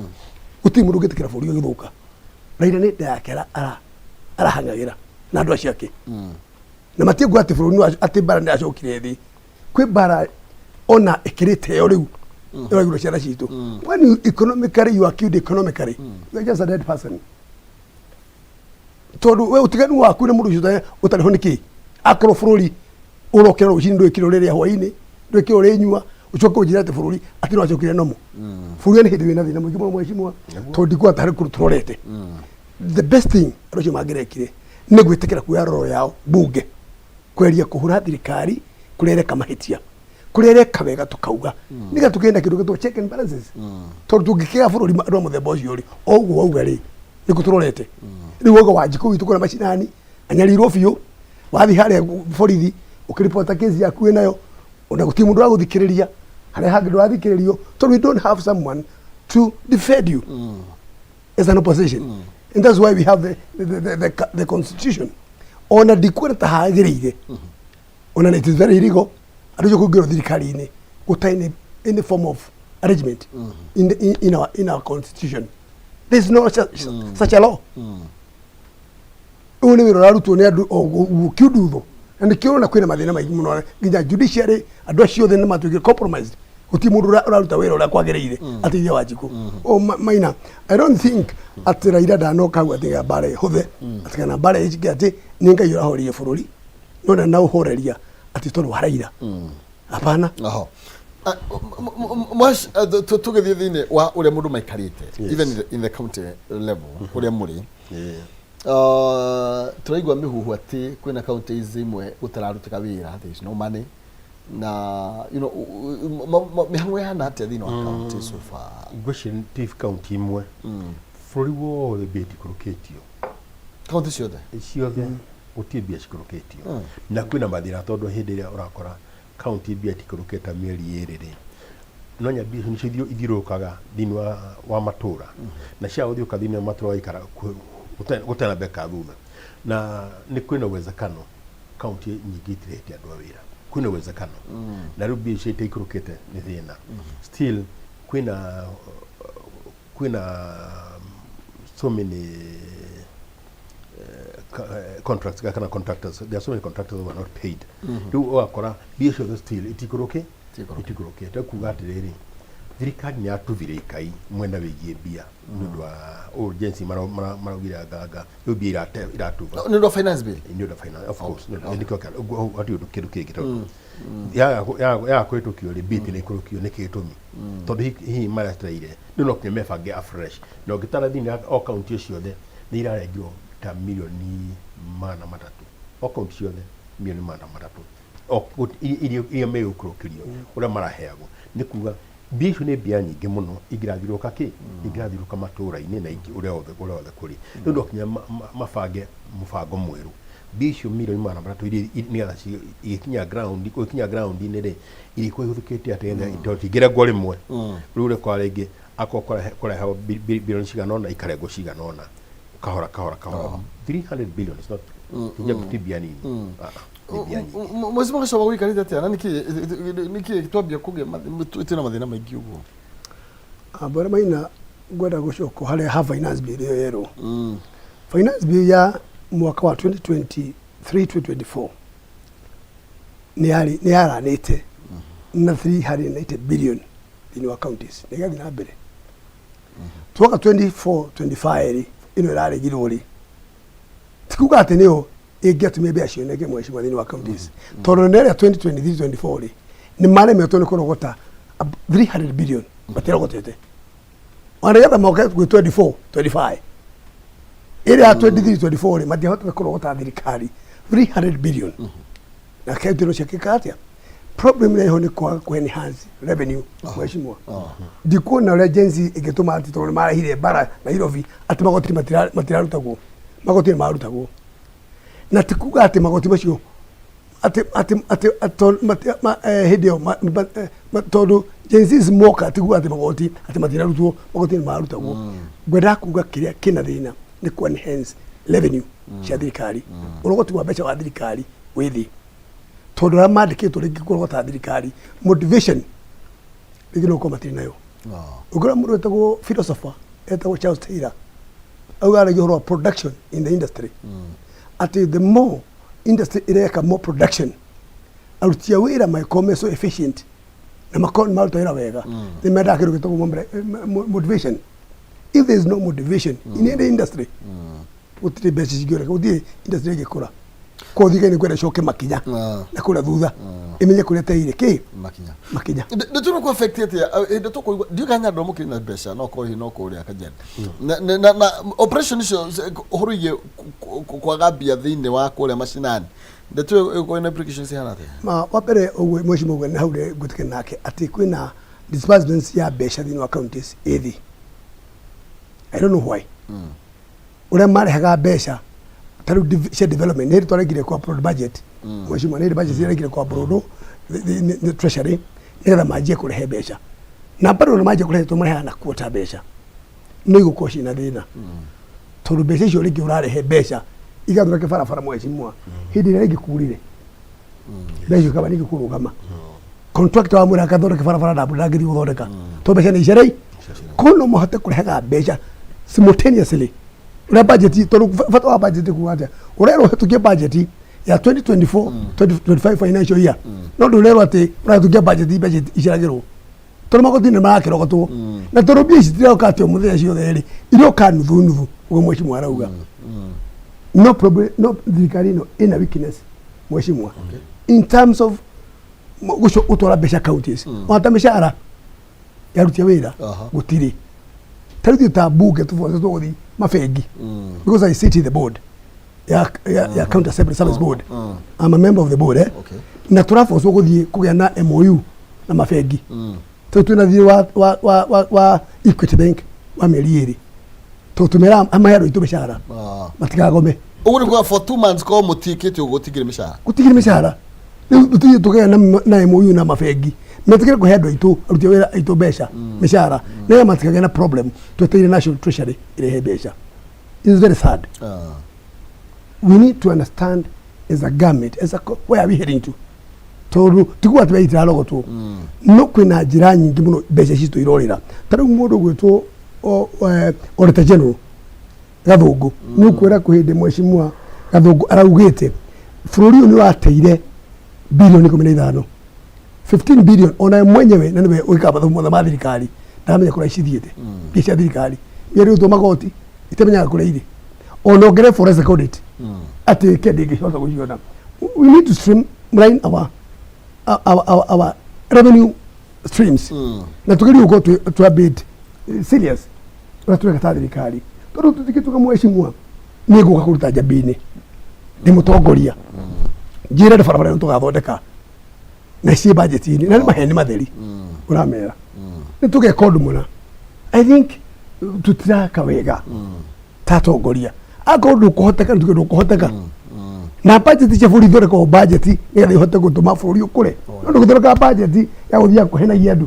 gũtirĩ mũndũ ũngĩtĩkĩra bũrũri ũgĩthũka. Raila nĩ nda yake arahang'agĩra na andũ acio ake na matiĩ atĩ bũrũri atĩ mbara nĩ yacokire thĩ kwĩ mbara ona ĩkĩrĩte ĩyo rĩu ĩragirwo ciana citũ. When you economically, you are killed economically, you are just a dead person, tondũ we ũtiganu waku na mũndũ ũcio ũtarĩ ho nĩ kĩ? Akorwo bũrũri ũrokĩra rũcinĩ ndwĩkĩra ũrĩrĩa, hwainĩ ndwĩkĩra ũrĩnyua, ũcoke ũnjĩre atĩ bũrũri atĩ nĩ wacokire nomo. Bũrũri nĩ hĩndĩ wĩna thĩna mũingĩ mũno mheshimiwa, tondũ ndikuona ta harĩ kũndũ tũrorete. The best thing andũ acio mangĩrekire nĩ gwĩtĩkĩra kuoya roro yao bunge kweria kũhũra thirikari kũrĩa ĩreka mahĩtia, kũrĩa ĩreka wega tũkauga, nĩgetha tũkĩgĩe na kĩndũ gĩtwo check and balances, tondũ tũngĩkĩga bũrũri andũ a mũthemba ũcio rĩ, o ũguo wauga rĩ, nĩkũ tũrorete rĩu? Wauga Wanjikũ witũ kũrĩa macinani anyarirwo biũ, wathiĩ harĩa borithi ũkĩribota kesi yaku wĩnayo, ona gũtirĩ mũndũ wa gũthikĩrĩria, harĩa hangĩ ndũrathikĩrĩrio tondũ we don't have someone to defend you as an opposition. And that's why we have the constitution. Ona ndikuona ta hagĩrĩire, ona it is very illegal andũ acio kũingĩrwo thirikari-inĩ gũtarĩ any form of arrangement in our constitution. There is no such a law. Ũyũ nĩ wĩra ũrarutwo nĩ andũ o ũguo kiundutho, na nĩkĩo ũrona kwĩna mathĩna maingĩ mũno, nginya judiciary andũ acio othe nĩ matuĩkire compromised. Gũtirĩ mũndũ ũraruta wĩra ũrĩa kwagĩrĩire ateithia Wanjikũ. O Maina, I don't think atĩ Raila ndanoka hau atĩ mbara ĩhũthe, atĩ kana mbara ĩcike, atĩ nĩ Ngai ũrahoreria bũrũri, no ndanaũhoreria atĩ tondũ wa Raila. Hapana. Aho. Mwash, tũgĩthiĩ thĩinĩ wa ũrĩa mũndũ maikarĩte, even in the county level kũrĩa mũrĩ, tũraigua mĩhuhu atĩ kwĩna counties imwe gũtararutĩka wĩra, there is no money, na mĩhang'o ĩhana atĩa thĩinĩ wa county so far? Ngwĩciria ti kaunti imwe, bũrũri wothe mbia itikũrũkĩtio. County ciothe? Ciothe gũtirĩ mbia cikũrũkĩtio, na kwĩna mathĩna tondũ hĩndĩ ĩrĩa ũrakora kaunti mbia itikũrũkĩte mĩeri 2 rĩ, no nya mbia icio nĩcio ithiũrũrũkaga thĩinĩ wa matũra, na cia gũthiũka thĩinĩ wa matũra waikara gũtarĩ na mbeca thutha, na nĩ kwĩna uwezekano kaunti nyingĩ itirĩhĩte andũ a wĩra, kwĩna uwezekano, na rĩu mbia icio itaikũrũkĩte nĩ thĩna. Still kwĩna so many contracts kana contractors, there are so many contractors who are not paid. Rĩu ũgakora mbia ciothe still itikũrũkĩ. Itikũrũkĩte. Itikũrũkĩte. Kuga atĩrĩrĩ, thirikari nĩ yatuthire ikai mwena wĩgiĩ mbia nĩ ũndũ wa urgency, maraugire anganga rĩu mbia iratuba. Nĩ ũndũ wa finance bill? Nĩ ũndũ wa finance, of course. Nĩ ũndũ nĩkĩo ũguo hatirĩ ũndũ kĩndũ kĩngĩ, tondũ yaga kũhĩtũkio rĩ, mbia itinekũrũkio. Nĩ kĩgĩtũmi tondũ hihi maretereire rĩu no kinya mebange afresh, na ũngĩtara thĩinĩ wa o kaunti ciothe nĩ irarengirwo ta mirioni 300, o kaunti ciothe mirioni 300 o iria megũikũrũkĩrio ũrĩa maraheagwo. Nĩ kuga mbia icio nĩ mbia nyingĩ mũno ingĩrathiũrũka kĩ ingĩrathiũrũka matũũra-inĩ na ingĩ ũrĩa othe kũrĩ. Rĩu no kinya mabange mũbango mwerũ, mbia icio mirioni 300 iria nĩgetha igĩkinya ground, gũgĩkinya ground-inĩ rĩ, irĩkorwo ihũthĩkĩte atĩa, nĩgetha itingĩrengwo rĩmwe. Rĩu ũrekora rĩngĩ akorwo kũrehagwo bilioni cigana ũna, ikarengwo cigana ũna, kahora kahora kahora. 300 billion is not ti mbia nini. Ah, ah, nĩ mbia nyingĩ. Mwezi magacoka gũikarĩte atĩa, na nĩkĩ twambia kũgĩa twĩna mathĩna maingĩ ũguo? Bwana Maina, ngwenda gũcoka harĩa ha finance bill ĩyo yerwo. Finance bill ya mwaka wa 2023 2024 nĩ yarĩ nĩ yaranĩte na 390 billion thĩinĩ wa counties nĩ ĩgathiĩ na mbere. Twoka 24 25 rĩ, ĩno ĩraregirwo rĩ, ti kuga atĩ nĩyo ĩngĩatũmire mbia cioneke, mheshimiwa, thĩinĩ wa counties, tondũ nĩ ĩrĩa 2023 24 rĩ, nĩ maremetwo nĩ kũrogota 300 billion, matirogotete ona nĩgetha moke gwĩ 24 25. Ĩrĩa ya 23 24 rĩ, matiahotete kũrogota thirikari 300 billion, na kaunti no ciakĩka atĩa? Problem ĩrĩa ĩho nĩ kwaga kũ enhance revenue, mheshimiwa. Ndikuona ũrĩa Gen Z ĩngĩtũma atĩ tondũ nĩ marehire mbara Nairobi atĩ magoti matirarutagwo. Magoti nĩ marutagwo, na ti kuga atĩ magoti macio atĩ hĩndĩ ĩyo tondũ Gen Zs moka, ti kuga atĩ magoti atĩ matirarutwo. Magoti nĩ marutagwo. Ngwendaga kuga kĩrĩa kĩna thĩna nĩ ku enhance revenue cia thirikari. Ũrogoti wa mbeca wa thirikari wĩ thĩ tondũ arĩa mandĩkĩtwo rĩngĩ kũrogota thirikari, motivation rĩngĩ no gũkorwo matirĩ nayo. Ũngĩrora mũndũ wetagwo philosopher etagwo Charles Taylor, auga aragia ũhoro wa production in the industry, atĩ the more industry ĩreka more production, aruti a wĩra mangĩkorwo me so efficient na makorwo nĩ maruta wĩra wega, nĩ mendaga kĩndũ gĩtagwo motivation. If there is no motivation in any industry, gũtirĩ mbeca cingĩoneka, gũtirĩ industry ĩngĩkũra. Koguo thirikari nĩ kwenda ĩcoke makinya na kũrĩa thutha, ĩmenye kũrĩa teire kĩ makinya. Makinya. Ndĩtũrwo ku affect atĩa hĩndĩ tũkũigua ndiũĩ kana Nyandarua mũkĩrĩ na mbeca, no korwo hihi no kũrĩa Kajiado na operation icio ũhoro wĩgiĩ kwaga mbia thĩinĩ wa kũrĩa macinani, ndeto ĩyo ĩgũkorwo na implications cihana atĩa? Ma wa mbere ũguo, mheshimiwa, ũguo nĩ hau ngwĩtĩkania nake atĩ kwĩna disbursements ya mbeca thĩinĩ wa counties ĩ thĩ. I don't know why. Ũrĩa marehaga mbeca ta rĩu cia development, nĩ hĩndĩ twaregire kwa broad budget, mheshimiwa, nĩ hĩndĩ budget ciaregire kwa broad nĩ treasury nĩgetha manjie kũrehe mbeca, na bado na manjie kũrehe tũmarehaga na kuota mbeca no igũkorwo ciĩna thĩna, tondũ mbeca icio rĩngĩ ũrarehe mbeca igathondeke barabara, mheshimiwa, hĩndĩ ĩrĩa rĩngĩ kurire mbeca icio kaba ningĩ kũrũgama, contractor wa mwĩra akathondeke barabara ndangĩthiĩ gũthondeka tondũ mbeca nĩ icerei. Koguo no mahote kũrehaga mbeca simultaneously. Ũrĩa budget, tondũ bata wa budget kuga atĩa? Ũrerwo ũhetũkie budget ya 2024 2025 financial year, no ndũrerwo atĩ ũrahĩtũkia budget, budget iceragĩrwo tondũ magoti nĩ marakĩrogotwo, na tondũ mbia ici citiroka atĩ o mũthenya ciothe rĩ, iroka nuthu nuthu, ũguo mheshimiwa arauga. No problem, no thirikari ĩno ĩna weakness, mheshimiwa, in terms of gũtwara mbeca counties, wata mĩcara yarutia wĩra. Gũtirĩ ta rĩu ithuĩ ta bunge tũbote tũgũthiĩ mabengi, because I sit in the board ya County Assembly Service Board. I'm a member of the board, eh? Na tũrabocwo gũthiĩ kũgĩa na MOU na mabengi. Tondũ twĩna thiĩ wa Equity Bank wa mĩeri 2, tũtũmĩra amahe andũ aitũ mĩcara matikagome. Ũguo nĩ kuga for 2 months ko mũtiĩkĩte ũguo gũtingĩrĩ mĩcara? Gũtigĩrĩ mĩcara. Rĩu tũthiĩ tũgĩa na MOU na mabengi metikĩre kũhe andũ aitũ, aruti a wĩra aitũ, mbeca, mĩcara, nĩgetha matikagĩe na problem. Twetereire National Treasury ĩrehe mbeca. It is very sad. We need to understand as a government, as a where are we heading to, tondũ tiguo atĩ mbeca itirarogotwo, no kwĩna njĩra nyingĩ mũno mbeca citũ irorĩra. Ta rĩu mũndũ gwĩtwo Auditor General Gathũngũ, nĩ ũkwĩra kwĩ hĩndĩ mheshimiwa Gathũngũ araugĩte bũrũri ũyũ nĩ ũrateire bilioni 15, 15 billion. Ona mwenyewe na nĩwe wĩkaga mathabu mothe ma thirikari, ndaramenya kũrĩa cithiĩte mbia cia thirikari. Mbia rĩrutwo magoti itamenyaga kũrĩa irĩ. Ona ongere forensic audit atĩ ĩke, ndĩngĩhota gũciona. We need to streamline our revenue streams na tugerie gũkorwo twĩ a bit serious ũrĩa tũreka ta thirikari, tondũ tũtingĩtuga mheshimiwa nĩ ngũka kũruta njambi-inĩ ndĩ mũtongoria, njĩre ndĩ barabara ĩno tũgathondeka na ciĩ budget-inĩ, na nĩ maheni matheri ũramera nĩ tũgeka ũndũ mũna. I think tũtiraka wega ta atongoria. Akorwo ndũkũhoteka, nĩ tuge ndũkũhoteka. Na budget cia bũrũri ithondekagwo budget nĩgetha ihote gũtũma bũrũri ũkũre, no ndũgũthondeka budget ya gũthiaga kũhenagia andũ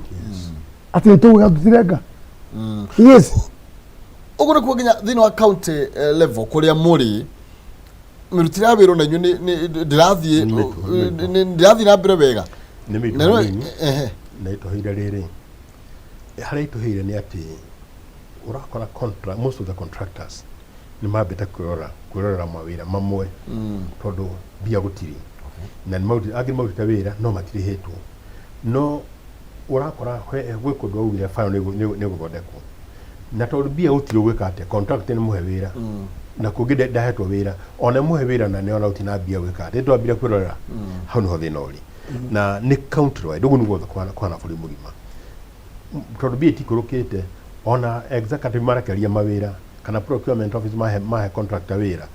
atĩ nĩ tũgwĩka, tũtireka. Yes. Ũguo nĩ kuga nginya thĩinĩ wa county level kũrĩa mũrĩ, mĩrutĩre ya wĩra ona inyuĩ ndĩrathiĩ Nĩ mĩritũ, nĩ mĩritũ. Ndĩrathiĩ na mbere wega? Nĩ mĩritũ. Hanini. Na ĩtũheire rĩrĩ, harĩa ĩtũheire nĩ atĩ ũrakora most of the contractors nĩ mambĩte kwĩrorera mawĩra mamwe tondũ mbia gũtirĩ, na nĩ angĩ nĩ marutĩte wĩra no matirĩhĩtwo. No ũrakora gwĩ kũndũ augire file nĩ ĩgũthondekwo, na tondũ mbia gũtirĩ, ũgwĩka atĩa? Contract nĩ mũhe wĩra, na kũngĩ ndahetwo wĩra, ona mũhe wĩra na nĩona gũtirĩ na mbia, gwĩka atĩa? Twambire kwĩrorera hau nĩho thĩna ũrĩ, na nĩ county wide ũguo nĩguo kũhana bũrũri mũgima, tondũ mbia itikũrũkĩte. Ona executive marekeria mawĩra kana procurement office mahe contractor wĩra,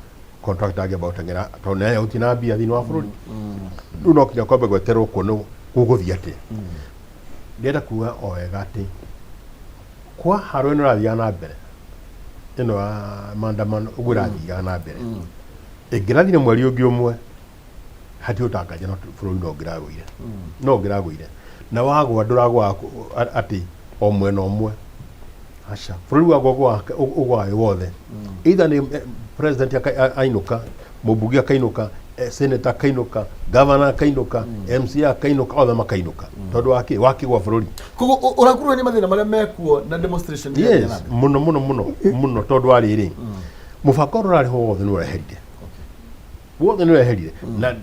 contractor angĩamba gũteng'era tondũ nĩ gũtirĩ na mbia thĩinĩ wa bũrũri. Rĩu no kinya kwambe gweterwo kuonwo gũgũthiĩ atĩa. Ndĩrenda kuga o wega atĩ kwa haro ĩno ĩrathiaga na mbere, ĩno ya maandamano ũguo ĩrathiaga na mbere, ĩngĩrathire mweri ũngĩ ũmwe hatirĩ ũtanganja, no bũrũri no ũngĩragũire, no ũngĩragũire. Na wagwa ndũragwaga atĩ o mwena ũmwe, aca. Bũrũri wagwa ũgwaga wĩ wothe, either nĩ president ainũka, mũmbunge akainũka, senator akainũka, governor akainũka, MCA akainũka, othe makainũka. Tondũ wakĩ wakĩgwa bũrũri. Koguo ũrakuruhania mathĩna marĩa mekuo na demonstration iria Yes, mũno mũno mũno mũno, tondũ wa rĩrĩ, mũbango ũrĩa ũrarĩ ho wothe nĩ ũreherire, wothe nĩ ũreherire. Na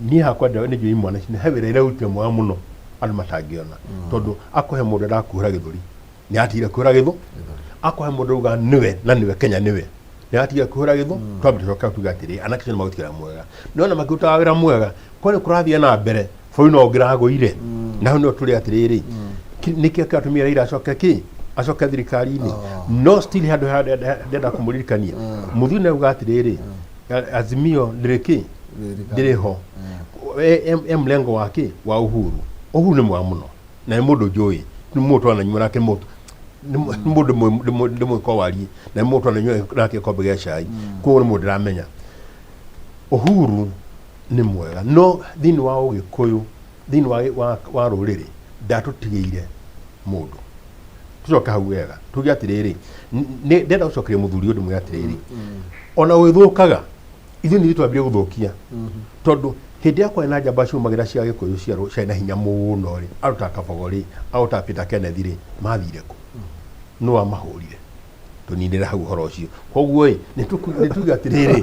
niĩ hakwa nĩ njũĩ imwana ici he wĩra irarutire mwega mũno andũ matangĩona, tondũ akũhe mũndũ arakuhũra gĩthũri, nĩ atigire kũhũra gĩthũ. Akũhe mũndũ auga nĩwe na nĩwe Kenya nĩwe, nĩ atigire kũhũra gĩthũ. Twambe tũcoke tuge atĩrĩ, anake acio nĩ marutire mwega, no ona makĩrutaga wĩra mwega kwa nĩ kũrathiĩ na mbere, bũrũri no ũngĩragũire. Na hau nĩho tũrĩ atĩrĩrĩ, nĩkĩo kĩratũmire Raila acoke kĩ acoke thirikari-inĩ. No still handũ ndenda kũmũririkania mũthuri nĩ auga atĩrĩrĩ, Azimio ndĩrĩ kĩ ndĩrĩ ho. E mlengo wa kĩ wa Uhuru. Uhuru nĩ mwega mũno na nĩ mũndũ njũĩ, nĩ mũndũ twananyua nake, mũndũ nĩ mũndũ ndĩmũĩ warie, na nĩ mũndũ twananyua nake gĩkombe gĩa cai, koguo nĩ mũndũ ndĩramenya. Uhuru nĩ mwega, no thĩinĩ wa ũgĩkũyũ, thĩinĩ wa rũrĩrĩ, ndatũtigĩire mũndũ. Tũcoke hau wega tuge atĩrĩrĩ, ndĩrenda gũcokeria mũthuri ũyũ, ndĩmwĩre atĩrĩrĩ, ona ũgĩthũkaga ithuĩ nĩ ithuĩ twambire gũthũkia, tondũ hĩndĩ ĩrĩa kwarĩ na njamba ciumagĩra cia gĩkũyũ ciarĩ na hinya mũno rĩ, andũ ta Kabogo rĩ, andũ ta Peter Kenneth rĩ, mathire kũ? Nũ wamahũrire? Tũninĩre hau ũhoro ũcio. Koguo ĩ, nĩ tuge atĩrĩrĩ,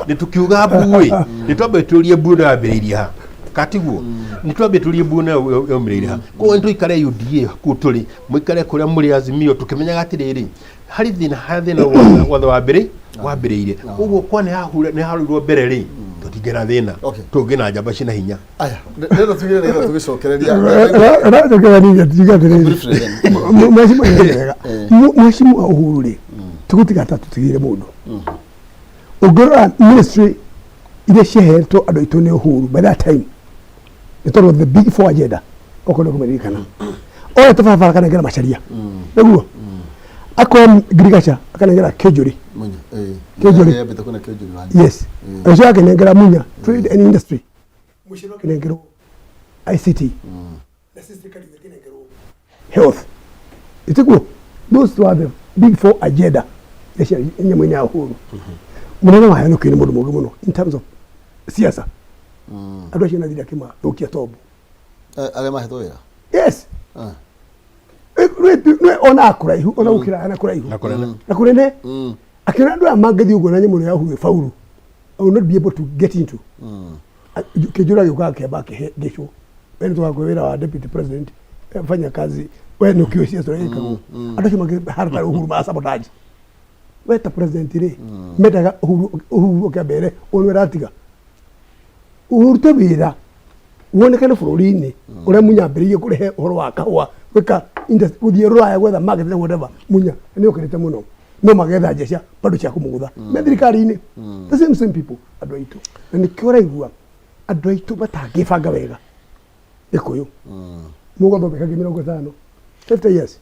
nĩ tũkiuga mbu ĩ, nĩ twambe tũrie mbu ĩno yambĩrĩirie ha, katiguo nĩ twambe tũrie mbu ĩno yaumĩrĩire ha. Koguo nĩ tũikare UDA kũu tũrĩ, mũikare kũrĩa mũrĩ Azimio, tũkĩmenyaga atĩrĩrĩ, harĩ thĩna, harĩ thĩna wothe wambĩrĩire. Koguo kwa nĩ hahura nĩ harũirwo mbere rĩ, tũtingĩra thĩna. Okay. Tũngĩ na njamba ciĩna hinya. Aya, ndĩrenda tugire nĩgetha tũgĩcokereria. Ũracokereria nini tuge atĩrĩrĩ. Briefly then. Mheshimiwa nĩ wega. Mheshimiwa Uhuru rĩ, tũgũtiga ta tũtigĩire mũndũ. Ũngĩrora ministry iria ciahetwo andũ aitũ nĩ Uhuru by that time, nĩ tondũ the big four agenda, okorwo nĩ kũmĩririkana, oya tũbarabara akanengera Macharia, nĩguo akoya ngirigaca akanengera Kĩnjũri. Munya, eh. Kĩnjũri. Yambĩte kwĩna Kĩnjũri wanyu. Yes, agĩcoka akĩnengera Munya trade and industry, Mũcero akĩnengerwo ICT, na Sister Kariuki akĩnengerwo health. Ĩtiguo those were the big four agenda iria cia nyamũ-inĩ ya Uhuru. Mũnene wa Henũki nĩ mũndũ mũũgĩ mũno in terms of siasa. Andũ acio nathire akĩmathũkia tombo. Arĩa mahetwo wĩra. Yes. Ah. Nĩ ona kũraihu, ona gũkĩra na kũraihu Na kũnene. Na kũnene akĩona andũ aya mangĩthiĩ ũguo na nyamũ ĩno ya Uhuru ĩbauru, I will not be able to get into. Kĩnjũra gĩũkaga kĩamba akĩhe ngĩcwo, we nĩ tũgakũhe wĩra wa deputy president, fanya kazi, we nĩ ũkĩũĩ ciaca ũrĩa ĩkagwo. Andũ acio makĩharata Uhuru ma sabotage. We ta president rĩ, mendaga Uhuru, Uhuru oke ambere ũyũ nĩwe ũratiga ũrute wĩra wonekane bũrũri-inĩ ũrĩa Munya ambĩrĩirie kũrehe ũhoro wa kahũa, gwĩka gũthiĩ rũraya gwetha market na whatever. Munya nĩ okĩrĩte mũno, no magetha njeca bado cia kũmũgũtha me thirikari-inĩ, the same same people. Andũ aitũ, na nĩkĩo ũraigua andũ aitũ matangĩbanga wega. Gĩkũyũ mũgathomeka ngĩ 50, 50 years,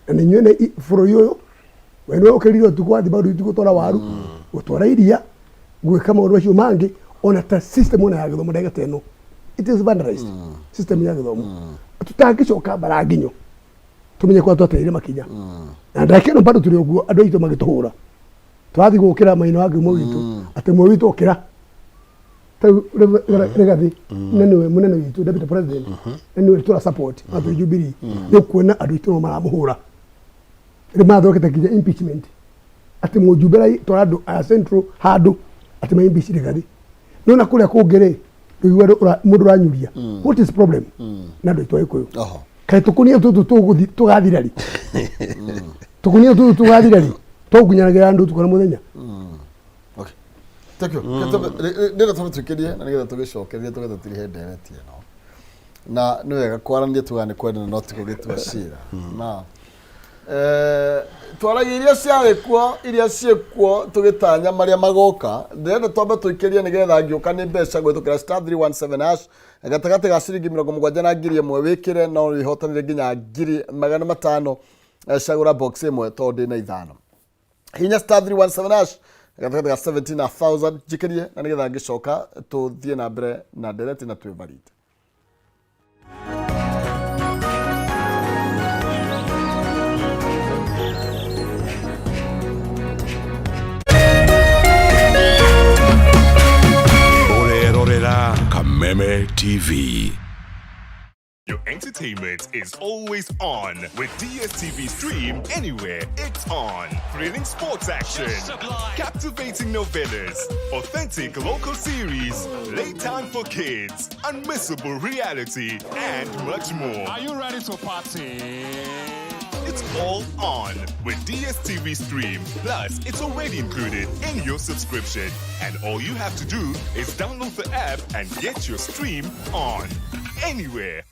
na nĩ inyuĩ nĩ bũrũri ũyũ. We nĩwe ũkĩrire ũtukũ wathiĩ bado gũtwara waru, gũtwara iria, gwĩka maũndũ macio mangĩ. Ona ta system ona ya gĩthomo ndagĩka ta ĩno, it is vandalized system ya gĩthomo. Tũtangĩcoka mbara nginyo tũmenye kwa twateire makinya, na ndagĩka ĩno bado tũrĩ ũguo. Andũ aitũ magĩtũhũra, tũrathiĩ gũkĩra maina wa kĩhumo gitũ atĩ mwe witũ okĩra. Tarĩu Rigathi na nĩwe mũnene witũ, deputy president, na nĩwe tũra support na twĩ Jubilee. Nĩ ũkuona andũ aitũ no maramũhũra, rĩu mathondekete nginya impeachment atĩ mũjumbe twara andũ a central handũ atĩ ma impeach Rigathi. No na kũrĩa kũngĩ rĩ, ndũigua mũndũ ũranyuria. What is problem na andũ aitũ a Gĩkũyũ? Oho. Kaĩ tũkũnia tũtũ tũgũthi tũgathira rĩ? Tũkũnia tũtũ tũgathira rĩ? Tũkunyanagĩra andũ ũtukũ na mũthenya. Okay. Thank you. Ndĩrenda twambe twĩkĩrie na nĩgetha tũgĩcokererie tũgetha tũrihe ndereti ĩno. Na nĩ wega kwaranĩria, tugaga nĩ kwendana no ti gũgĩtua cira. Na twaragia iria ciarĩ kuo, iria ciĩkuo, tũgĩtanya marĩa magoka. Ndĩrenda twambe tũikĩrie nĩgetha ngĩũka nĩ mbeca gwĩtũkĩra *317#, gatagatĩ ga ciringi 70 na 1000 wĩkĩre, no wĩhotanĩre nginya 500,000. Cagũra box ĩmwe tondũ ndĩna ithano. Hinya *317# gatagatĩ ga 17 na 1000, njikĩrie na nĩgetha ngĩcoka tũthiĩ na mbere na ndereti na twĩbarite. Ũrerorera Kameme TV. Your entertainment is always on with DSTV Stream Anywhere. It's on. Thrilling sports action, captivating novellas, authentic local series, playtime for kids, unmissable reality, and much more. Are you ready to party? It's all on with DSTV Stream. Plus, it's already included in your subscription. And all you have to do is download the app and get your stream on. Anywhere.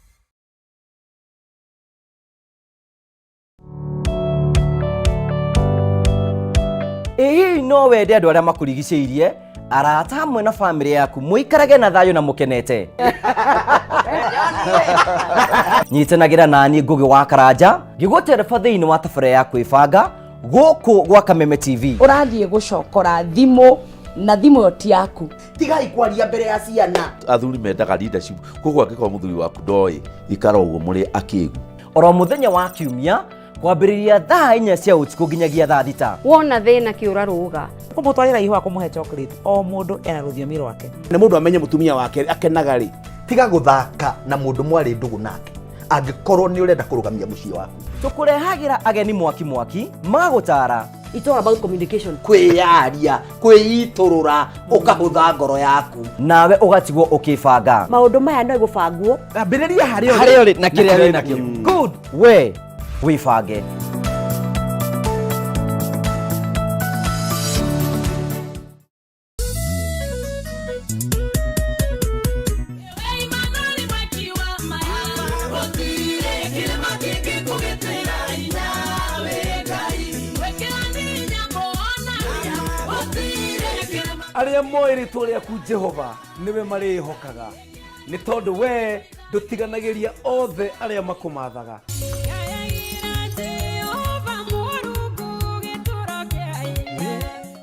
Ĩ hihi no wende andũ arĩa makũrigicĩirie, arata hamwe na bamĩrĩ yaku mũikarage na thayũ na mũkenete? Nyitanagĩra nani Ngũgĩ wa Karanja ngĩgũtereba thĩinĩ wa tabarĩra ya kwĩbanga gũkũ gwa Kameme TV. Ũrathiĩ gũcokora thimũ na thimũ ĩyo ti yaku. Tigai kwaria mbere ya ciana. Athuri mendaga leadership, koguo angĩkorwo mũthuri waku ndoĩ, ikara ũguo mũrĩ akĩgu. Oro mũthenya wa kiumia kwambĩrĩria thaa 4 cia ũtukũ nginyagia thaa 6. Wona thĩna kĩũra rũga. Kũmũtwarĩra ihũa, kũmũhe chocolate, o mũndũ ena rũthiomi rwake. Nĩ mũndũ amenye mũtumia wake akenaga rĩ. Tiga gũthaka na mũndũ mwarĩ ndũgũ nake. Angĩkorwo nĩ ũrenda kũrũgamia mũciĩ waku. Tũkũrehagĩra ageni mwaki mwaki magũtara. It's all about communication. Kwĩyaria, kwĩitũrũra, ũkahũtha ngoro yaku. Nawe ũgatigwo ũkĩbanga. Maũndũ maya no gũbangwo. Ambĩrĩria harĩa ũrĩ. Harĩa ũrĩ na kĩrĩa wĩ nakĩo. Good. We wĩbange. Arĩa moĩ rĩtwa rĩaku Jehova nĩwe marĩĩhokaga, nĩ tondũ wee ndũtiganagĩria othe arĩa makũmathaga.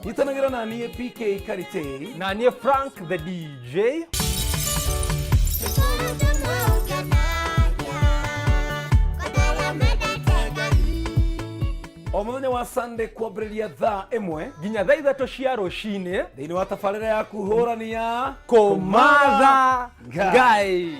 Nyitanagĩra na niĩ PK Karitei na niĩ Frank the DJ. O mũthenya wa Sunday kwambĩrĩria thaa 1 nginya thaa 3 cia rũcinĩ thĩinĩ wa tabarĩra ya kũhũrania Kũmatha Ngai.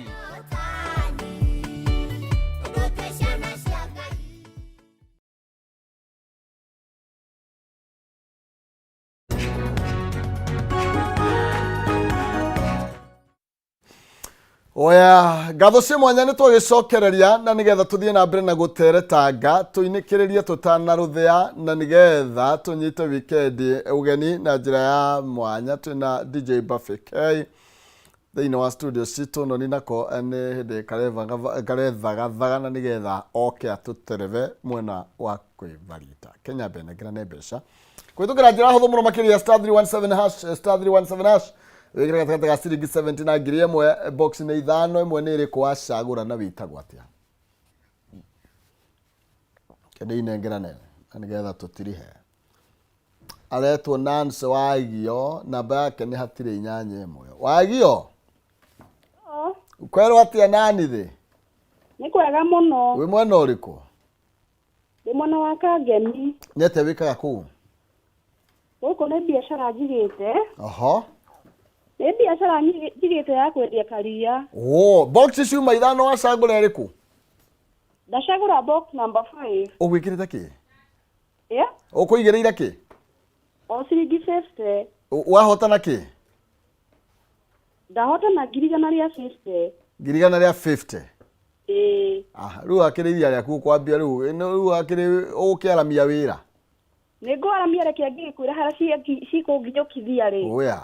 Oya, ngatho cia mwanya nĩ twagĩcokereria na nĩgetha tũthiĩ na mbere na gũteretanga tũinĩkĩrĩrie tũtanarũthĩa na nĩgetha tũnyite wikendi ũgeni na njĩra ya mwanya. Twĩna DJ Buffy K thĩinĩ wa studio citũ, no ninako nĩ hĩndĩ karethagathaga na nĩgetha oke atũtereve mwena wa kwĩbarita. Kenya mbenengera mbeca kũhĩtũkĩra njĩra hũthũ mũno makĩria star 317 hash, star 317 hash, wĩkĩre gatagatĩ ga ciringi 70 na ngiri ĩmwe, box nĩ ithano, ĩmwe nĩ ĩrĩkũ wacagũra na wĩtagwo atĩa? Kende inengerane na nĩgetha tũtirihe. Aretwo Nancy Wagio, namba yake nĩ hatirĩ inyanya ĩmwe. Wagio, kwerwo atĩa nani thĩ? Nĩ kwega mũno. Wĩ mwena ũrĩkũ? Ndĩ mwena wa Kangemi. Nĩ atĩa wĩkaga kũu? Gũkũ nĩ biacara njigĩte. Oho. Nĩ biacara njigĩte ya kwendia karia. Oh, box ciuma ithano wacagũra ĩrĩkũ? Ndacagũra box number 5. Ũgwĩkĩrĩte kĩ? Yeah? Ũkũigĩrĩire kĩ? O ciringi 50. Wahotana kĩ? Ndahotana ngiri igana rĩa 50. Ngiri igana rĩa 50. Ĩĩ. Aha, rĩu akĩrĩ iria rĩaku ũkwambia rĩu, rĩu akĩrĩ ũgũkĩaramia wĩra. Nĩ ngwaramia, reke ngĩkwĩra harĩa cikũnginyũkithia rĩ. Oya.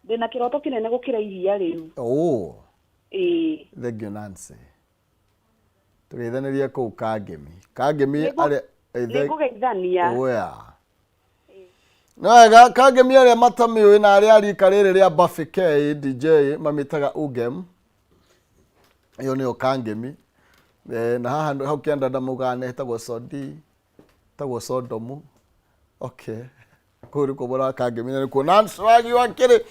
Ndĩna kĩroto kĩnene gũkĩra iria rĩu. Oh. Ĩĩ. Thank you Nancy. Tũgeithanĩrie kũu Kangemi. Kangemi arĩa Nĩngũgeithania. Oya. Nĩ wega, Kangemi arĩa matamĩũĩ na arĩa a rika rĩrĩ rĩa Buffy K DJ mamĩtaga Ugem. Ĩyo nĩyo Kangemi. Na haha hau kĩanda ndamaugaga nĩ hetagwo Sodi, hetagwo Sodomu. Okay. Kũu nĩkuo mwena wa Kangemi na nĩkuo Nancy Wagio akĩrĩ.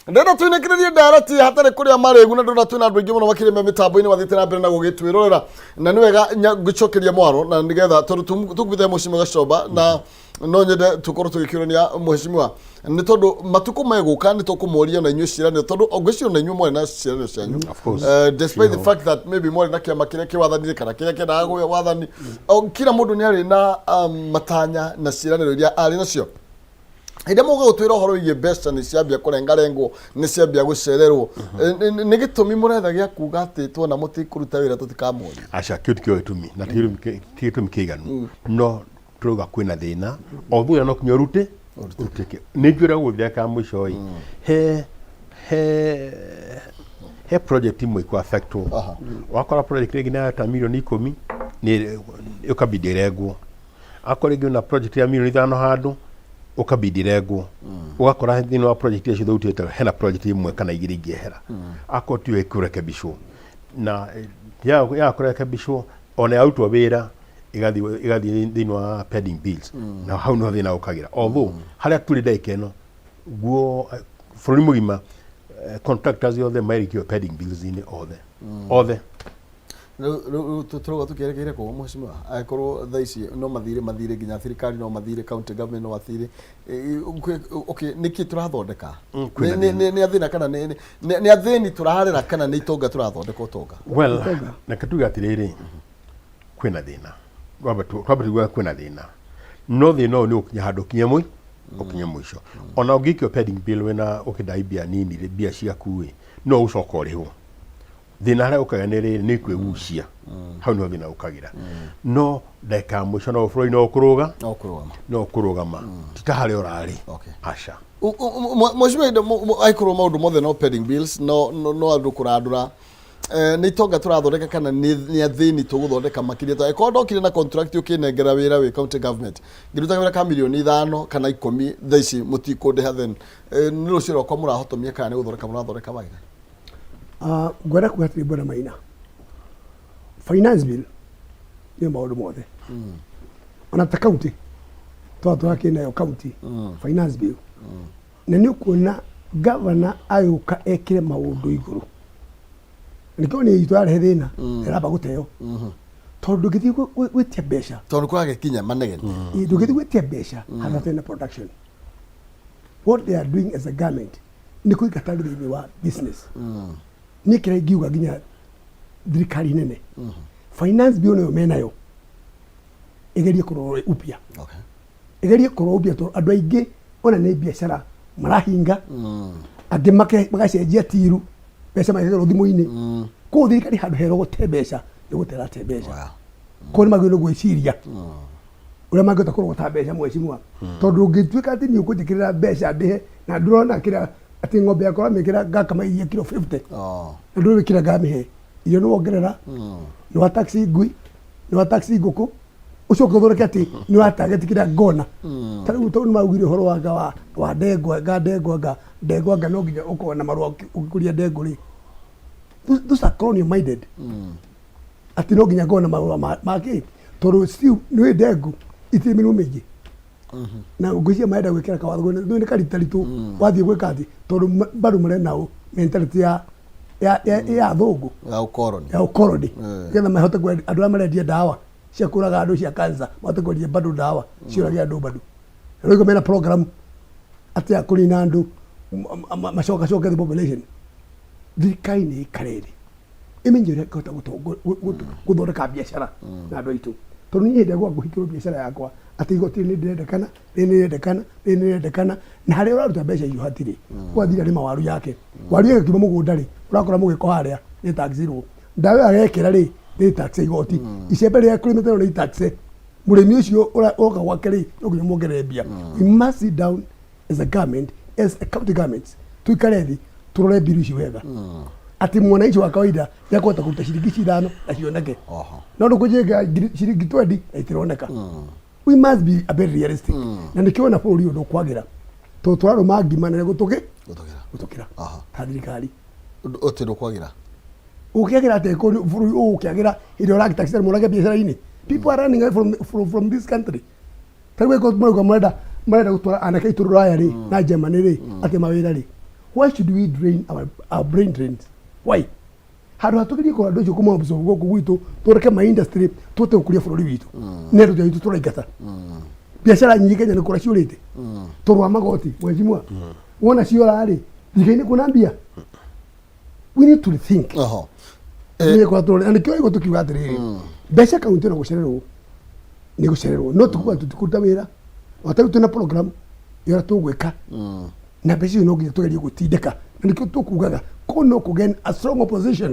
Ndĩrenda tũinĩkĩrĩrie ndarati hatarĩ kũrĩa marĩgu, na ndĩrona twĩna andũ aingĩ mũno makĩrĩ me mĩtambo-inĩ mathiĩte na mbere na gũgĩtwĩrorera, na nĩ wega ngũcokeria mwaro na nĩgetha tondũ tũkuĩte Mheshimiwa Gachomba, na no nyende tũkorwo tũgĩkĩũrania Mheshimiwa, nĩ tondũ matukũ megũka nĩ tũkũmũria na inyuĩ ciĩranĩro, tondũ ngwĩciria na inyuĩ mwarĩ na ciĩranĩro cianyu. Despite the fact that maybe mwarĩ na kĩama kĩrĩa kĩwathanire kana kĩrĩa kĩendaga wathani, kila mũndũ nĩ arĩ na matanya na ciĩranĩro iria arĩ nacio. Hĩndĩ ĩmwe ũgũtwĩra ũhoro wĩgiĩ mbeca nĩ ciambia kũrengarengwo, nĩ ciambia gũcererwo, nĩ gĩtũmi mũretha gĩa kuga atĩ tuona mũtikũruta wĩra tũtikamuonia? Aca, kĩu tikĩo gĩtũmi, na ti gĩtũmi kĩiganu, no tũrauga kwĩna thĩna o thutha no kinya ũrute ũrutĩke. Nĩ njũra gũthira ka mũico ĩ, he project imwe ikũ affectwo, wakora project ĩngĩ nĩ ta milioni 10 nĩ ũkabidi ĩrengwo, akorwo rĩngĩ na project ya milioni 5 handũ ũkabidi ĩrengwo, ũgakora thĩinĩ wa project icio thũtĩte hena project ĩmwe kana igĩrĩ ingĩehera akorwo tiyo ĩkũrekebicwo, na ya kũrekebicwo ona yarutwo wĩra ĩgathiĩ thĩinĩ wa pending bills, na hau nĩho thĩna ũkagĩra. Although harĩa tũrĩ ndagĩka ĩno guo bũrũri mũgima, contractors othe marĩkio pending bills-inĩ othe othe. Rĩu tũrauga tũkĩerekeire kũ mheshimiwa angĩkorwo thaa ici no mathirĩ mathirĩ nginya thirikari no mathirĩ county government no mathirĩ okay nĩkĩ tũrathondeka Kwĩna Nĩ- nĩ athĩna kana nĩ athĩni tũrarera kana nĩ itonga tũrathondeka ũtonga? Well, reke tuge atĩrĩrĩ, kwĩna thĩna. Twambe tuge kwĩna thĩna, no thĩna ũyũ nĩ ũkinya handũ ũkinye mũico. Ona ũngĩikio pending bill wĩna ũkĩndai mbia nini rĩ, mbia ciaku ĩ no ũcoka ũrĩhwo. Thĩna harĩa ũkaga nĩ rĩrĩ, nĩ kwĩgucia. Hau nĩho thĩna ũkagĩra. No ndagĩka ya mũico no bũrũri no ũkũrũga, no ũkũrũgama, ti ta harĩa ũrarĩ. Aca. Mheshimiwa Indo, angĩkorwo maũndũ mothe no pending bills, no andũ kũrandũra, nĩ itonga tũrathondeka kana nĩ athĩni tũgũthondeka makĩria? Ta angĩkorwo ndokire na contract ũkĩnengera wĩra wĩ county government ngĩruta wĩra ka mirioni 5 kana 10, thaa ici mũtikũndĩha, then nĩ rũciũ rwakwa mũrahotomia kana nĩ gũthondeka mũrathondeka wega? Ah, ngwenda kuga atĩrĩ, bwana Maina, finance bill nĩyo maũndũ mothe. Ona ta county twatũra nayo county finance bill, na nĩ ũkuona gavana agĩũka ekĩre maũndũ igũrũ, nĩkĩo nĩ itũ yarehe thĩna, ĩramba gũteo tondũ ndũngĩthiĩ gwĩtia mbeca. Tondũ kũragĩkinya manegene. Ĩ, ndũngĩthiĩ gwĩtia mbeca handũ hatarĩ na production. What they are doing as a government nĩ kũingata andũ thĩinĩ wa business. Niĩ kĩrĩa ingiuga nginya thirikari nene, finance bill nayo menayo ĩgerie kũrorwo upya, ĩgerie kũrorwo upya, tondũ andũ aingĩ ona nĩ biacara marahinga, angĩ magacenjia tiru, mbeca magekĩrwo thimũ-inĩ. Koguo thirikari handũ herwo gũte mbeca nĩ gũtera te mbeca. Koguo nĩ magĩrĩirwo gwĩciria ũrĩa mangĩhota kũrogota mbeca, mheshimiwa, tondũ ũngĩtuĩka atĩ nĩ ũkũnjĩkĩrĩra mbeca ndĩhe na ndũrona kĩrĩa atĩ ng'ombe yakwa ũramĩkĩra ngakama iria kiro 50 na ndũrĩkĩra ngamĩhe irio, nĩ wongerera, nĩ wa tax ngui, nĩ wa tax ngũkũ, ũcoke ũthondeke atĩ nĩ wa target kĩrĩa ngona. Ta rĩu tondũ nĩ maugire ũhoro wa ndengwa, nga ndengwa nga no nginya ũkorwo na marũa ũgĩkũria ndengũ rĩ. Those are colonial minded, atĩ no nginya ngorwo na marũa ma kĩ, tondũ still nĩ ndengũ itirĩ mĩrimũ mĩingĩ na ngwĩciria marenda gwĩkĩra kawatho nĩ karitaritũ wathiĩ gwĩka atĩ tondũ bado marena mentality ya athũngũ. Ya ũkoroni. Ya ũkoroni, nĩgetha mahote kwendia andũ arĩa marendia ndawa cia kũraga andũ cia cancer, mahote kwendia bado ndawa ciũrage andũ bado. Na rĩu mena program atĩ ya kũnina andũ, macokacoke the population. Thirikari nĩ ĩkare thĩ ĩmenye ũrĩa ĩngĩhota gũthondeka biacara na andũ aitũ, tondũ niĩ hĩndĩ ĩrĩa gwa kũhingũrwo biacara yakwa atĩ igoti nĩ ndĩrendekana, rĩrĩ nĩ rĩrendekana, rĩrĩ nĩ rĩrendekana, na harĩa ũraruta mbeca icio hatirĩ. Wathira rĩma waru yake, waru yake kiuma mũgũnda rĩ, ũrakora mũgĩko harĩa nĩ taxirwo, ndawa ĩyo agekĩra rĩ nĩ tax igoti, icembe rĩrĩa kũrĩmĩte nĩ tax, mũrĩmi ũcio ũroka gwake rĩ no nginya muongerere mbia. We must sit down as a government, as a county government, tuikare thĩ turore mbiru ici wega, atĩ mwananchi wa kawaida nĩakũhota kũruta ciringi ici 5 na cioneke, no ndũkũnjĩka ciringi 20 na itironeka. We must be a bit realistic, na nĩkĩo ona bũrũri ũyũ ndũkwagĩra tondũ tũrarũma ngima na nĩgũtũkĩ gũtũkĩra ta thirikari. Ũtĩ ndũkwagĩra. Ũkĩagĩra atĩa bũrũri ũyũ ũkĩagĩra hĩndĩ ĩrĩa ũragĩtaxi mũrage biacara-inĩ? People are running away from this country. Ta rĩu ĩko marauga marenda gũtwara anake aitũ rũraya rĩ na Germany rĩ atĩ mawĩra rĩ. Why should we drain our brain drains? Why? Handũ hatũgerie kũrora andũ acio kũma absorb gũkũ gwitũ, tũreke ma industry, tũhote gũkũria bũrũri witũ. Nĩ andũ aitũ tũraingata. Biacara nyingĩ Kenya nĩ kũra ciũrĩte tondũ wa magoti, mheshimiwa. Wona ciora rĩ, thirikari nĩ kuona mbia. We need to rethink. Nĩ kwa tũrore, na nĩkĩo ĩgo tũkiuga atĩrĩrĩ, mbeca kaunti no gũcererwo nĩ gũcererwo, no tikuga tũtikũruta wĩra. O ta rĩu twĩna program ĩrĩa tũgwĩka na mbeca icio, no nginya tũgerie gũtindĩka, na nĩkĩo tũkugaga ko no kũgĩe a strong opposition,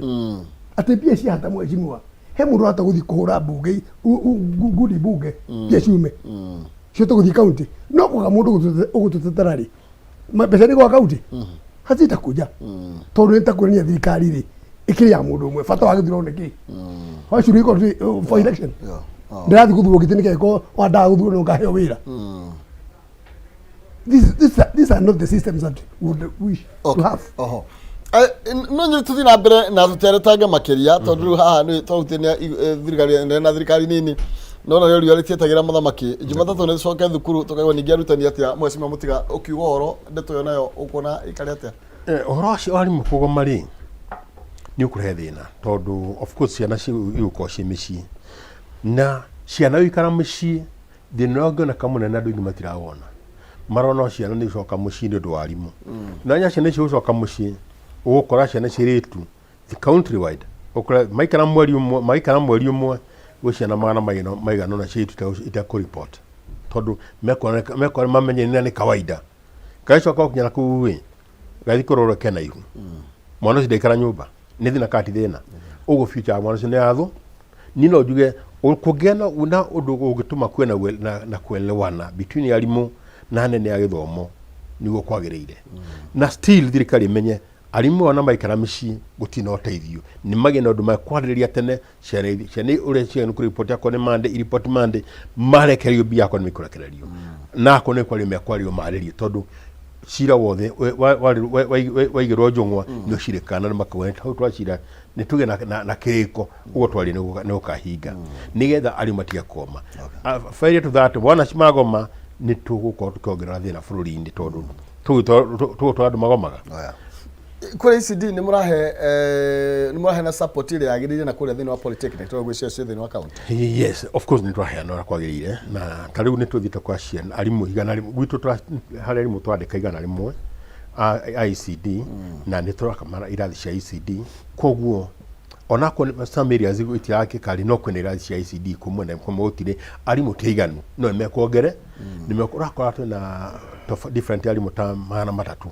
atĩ mbia ciahata, mheshimiwa, he mũndũ ũrahota gũthiĩ kũhũra mbunge ngundi mbunge mbia ciume cihote gũthiĩ kaunti, no kwaga mũndũ ũgũtũtetera rĩ, mbeca nĩ gwa kaunti hazitakuja, tondũ nĩ ta kuonania thirikari rĩ ĩkĩrĩ ya mũndũ ũmwe. Bata wa gĩthurano nĩ kĩ? Why should we go for election? Ndĩrathiĩ gũthurwo gĩtĩ nĩkĩ wandaga gũthurwo no ngaheo wĩra? These are not the systems that we would wish to have. Oho. No nyä tũthiĩ na mbere na tũteretange makĩria, tondũ rĩu haha nĩ twahutania thirikari nene na thirikari nini, no narĩo riũa rĩtietagĩra mũthamaki. Jumatatũ nĩ tũcoke thukuru tũkaigua ningĩ arutani atĩa. Mheshimiwa Mũtiga, ũkiuga ũhoro ndeto ĩyo nayo ũkuona ĩkare atĩa? Ũhoro wacio arimũ kũgoma rĩ, Nĩ ũkũrehe thĩna tondũ of course ciana igũkorwo ciĩ mĩciĩ na ciana gũikara mĩciĩ thĩna ũrĩa ũngĩoneka mũnene andũ aingĩ matirawona marona o ciana nĩ icoka mũciĩ nĩ ũndũ wa arimũ na nya ciana icio gũcoka mũciĩ ũgũkora ciana ciĩrĩtu the country wide ũkora maikara mweri ũmwe maikara mweri ũmwe gwĩ ciana magana maigana maigana ũna ciĩrĩtu itekũripot tondũ mekuona mekuona mamenye nĩ kawaida gacoka gũkinya na kũu ĩ gathi kũrorwo kena ihu mwana ũcio ndaikara nyũmba nĩ thĩna kana ti thĩna ũguo future ya mwana ũcio nĩ yathũ niĩ no njuge kũngĩa na na ũndũ ũngĩtũma kuwe na, na, na kuelewana between arimũ na anene a gĩthomo nĩguo kwagĩrĩire na still thirikari ĩmenye arimũ ona maikara mĩciĩ gũtirĩ na ũteithio nĩ magĩe na ũndũ mekwarĩrĩria tene ciana ciana ũrĩa ciagĩrĩirwo kũripoti akorwo nĩ Monday iripoti Monday marekererio mbia akorwo nĩ mekũrekererio na akorwo nĩ kwario mekwario marĩrio tondũ cira wothe waigĩrwo njũng'wa nĩ ũcirĩkaga na makauga hau twacira nĩ tũgĩe na, na, na kĩrĩko ũguo twaria nĩ gũkahinga nĩgetha arimũ matige kũgoma failure to that wona magoma nĩ tũgũkorwo tũkĩongerera thĩna bũrũri-inĩ tondũ tũgũtwara andũ magomaga kũrĩa ECD nĩ mũrahe nĩ mũrahe na support ĩrĩa yagĩrĩire na kũrĩa thĩinĩ wa polytechnic tondũ gwĩcia cio thĩinĩ wa county yes of course nĩ twaheana ũrĩa kwagĩrĩire na ta rĩu nĩ tũthiĩte kwa ciana arimũ igana rĩmwe gwitũ harĩ arimũ twandĩka igana rĩmwe a ECD na nĩ tũraka irathi cia ECD koguo onakorwo some areas itirakĩka rĩ no kwĩna irathi cia ECD kũmwe na kũmwe gũtirĩ arimũ ti aiganu no nĩ mekuongere nĩ ũrakora twĩna different arimũ ta magana matatũ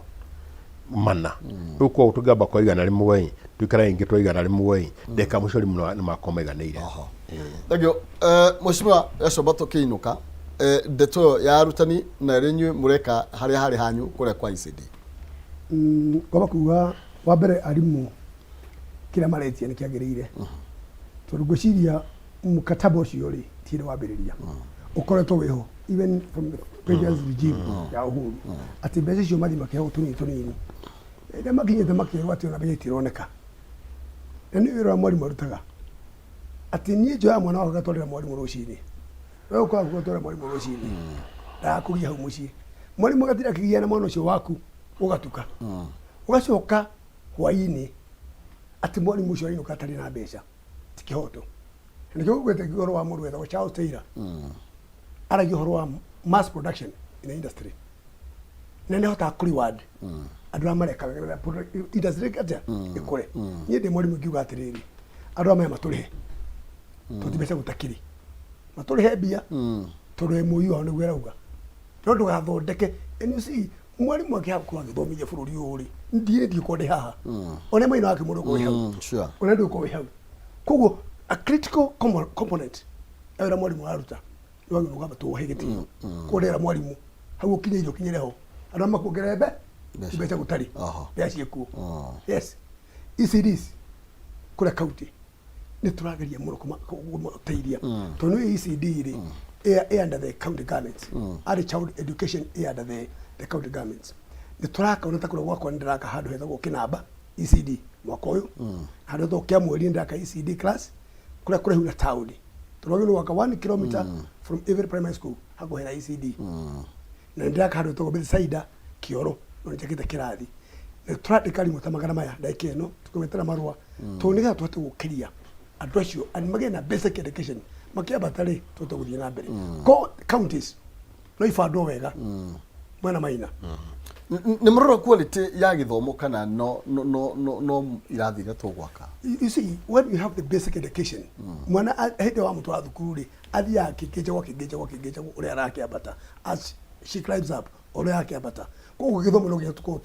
mana rĩu koguo tũngĩamba kwa igana rĩmwe ĩ tũikare ingĩ twa igana rĩmwe ĩ ndagĩka mũico arimũ nĩ makorwo maiganĩire Thank you. Mheshimiwa Gacomba tũkĩinũka ndeto ĩyo ya arutani na ĩrĩa inyuĩ mũreka harĩa harĩ hanyu kũrĩa kwa ECD. Ngwamba kuga wa mbere arimũ kĩrĩa maretia nĩ kĩagĩrĩire tondũ ngwĩciria mkataba ũcio rĩ ti hĩndĩ wambĩrĩria ũkoretwo wĩho even from the previous regime ya Uhuru atĩ mbeca icio mathiĩ makĩheagwo tũnini tũnini rĩrĩa makinyĩte makerwo atĩ ona mbeca itironeka na nĩ wĩra ũrĩa mwarimũ arutaga atĩ niĩ njoya mwana wakwa ngatwarĩra mwarimũ rũcinĩ we ũkaga gũtwara mwarimũ rũcinĩ ndagakũgia hau mũciĩ mwarimũ agatinda akĩgia na mwana ũcio waku ũgatuka ũgacoka hwainĩ atĩ mwarimũ ũcio ainũka atarĩ na mbeca ti kĩhoto na nĩkĩo ngwĩte ũhoro wa mũndũ wetagwo Charles Taylor aragia ũhoro wa mass production in the industry na nĩ ahotaga kũ reward andũ arĩa mareka wega nĩgetha industry atĩa ĩkũre niĩ ndĩ mwarimũ ngiuga atĩrĩrĩ andũ aya maya matũrĩhe tondũ mbeca gũtakĩrĩ matũrĩhe mbia tondũ MOU wao nĩguo ĩrauga no ndũgathondeke and you see mwarimũ angĩaga gũkorwo agĩthomithia bũrũri ũyũ rĩ ndiĩ ndiũkorwo ndĩ haha ona maina wake mũndũ ũkorwo wĩ hau Sure. ona ndũkorwo wĩ hau koguo a critical component ya wĩra mwarimũ araruta nĩ wagĩrĩirwo kwamba tũũhe gĩtĩo koguo ndĩra mwarimũ hau ũkinyĩire ũkinyĩre ho andũ arĩa makuongerere mbe Mbeca. mbeca gũtarĩ Aha. mbeca ciĩkuo yes ECDs kũrĩa county nĩ tũrageria mũno kũmateithia tondũ nĩ ECD rĩ ĩ under the county government early child education ĩ under the county government nĩ tũraka ona ta kũrĩa gwakwa nĩ ndĩraka handũ hetagwo Kĩnamba ECD mwaka ũyũ handũ hetagwo Kĩamweri nĩ ndĩraka ECD class kũrĩa kũraihu na taũni tondũ wagĩrĩirwo gwaka 1 kilometer from every primary school hakuhĩ na ECD na nĩ ndĩraka handũ hetagwo Bethsaida Kĩoro no nĩ njakĩte kĩrathi na tũrandĩka arimũ ta magana maya ndagĩka ĩno tũkĩmetera marũa tondũ nĩgetha tũhote gũkĩria andũ acio and magĩe na basic education makĩambata rĩ tũhote gũthiĩ na mbere ko counties no ibandwo wega mwena maina Nĩ mũrora quality ya gĩthomo kana no no no no no irathi iria tũgwaka you see when you have the basic education mwana hĩndĩ wa mũtwara thukuru rĩ athiaga akĩngĩnjagwo akĩngĩnjagwo akĩngĩnjagwo ũrĩa arakĩambata as she climbs up ũrĩa arakĩambata koguo gĩthomo no nginya tũkorwo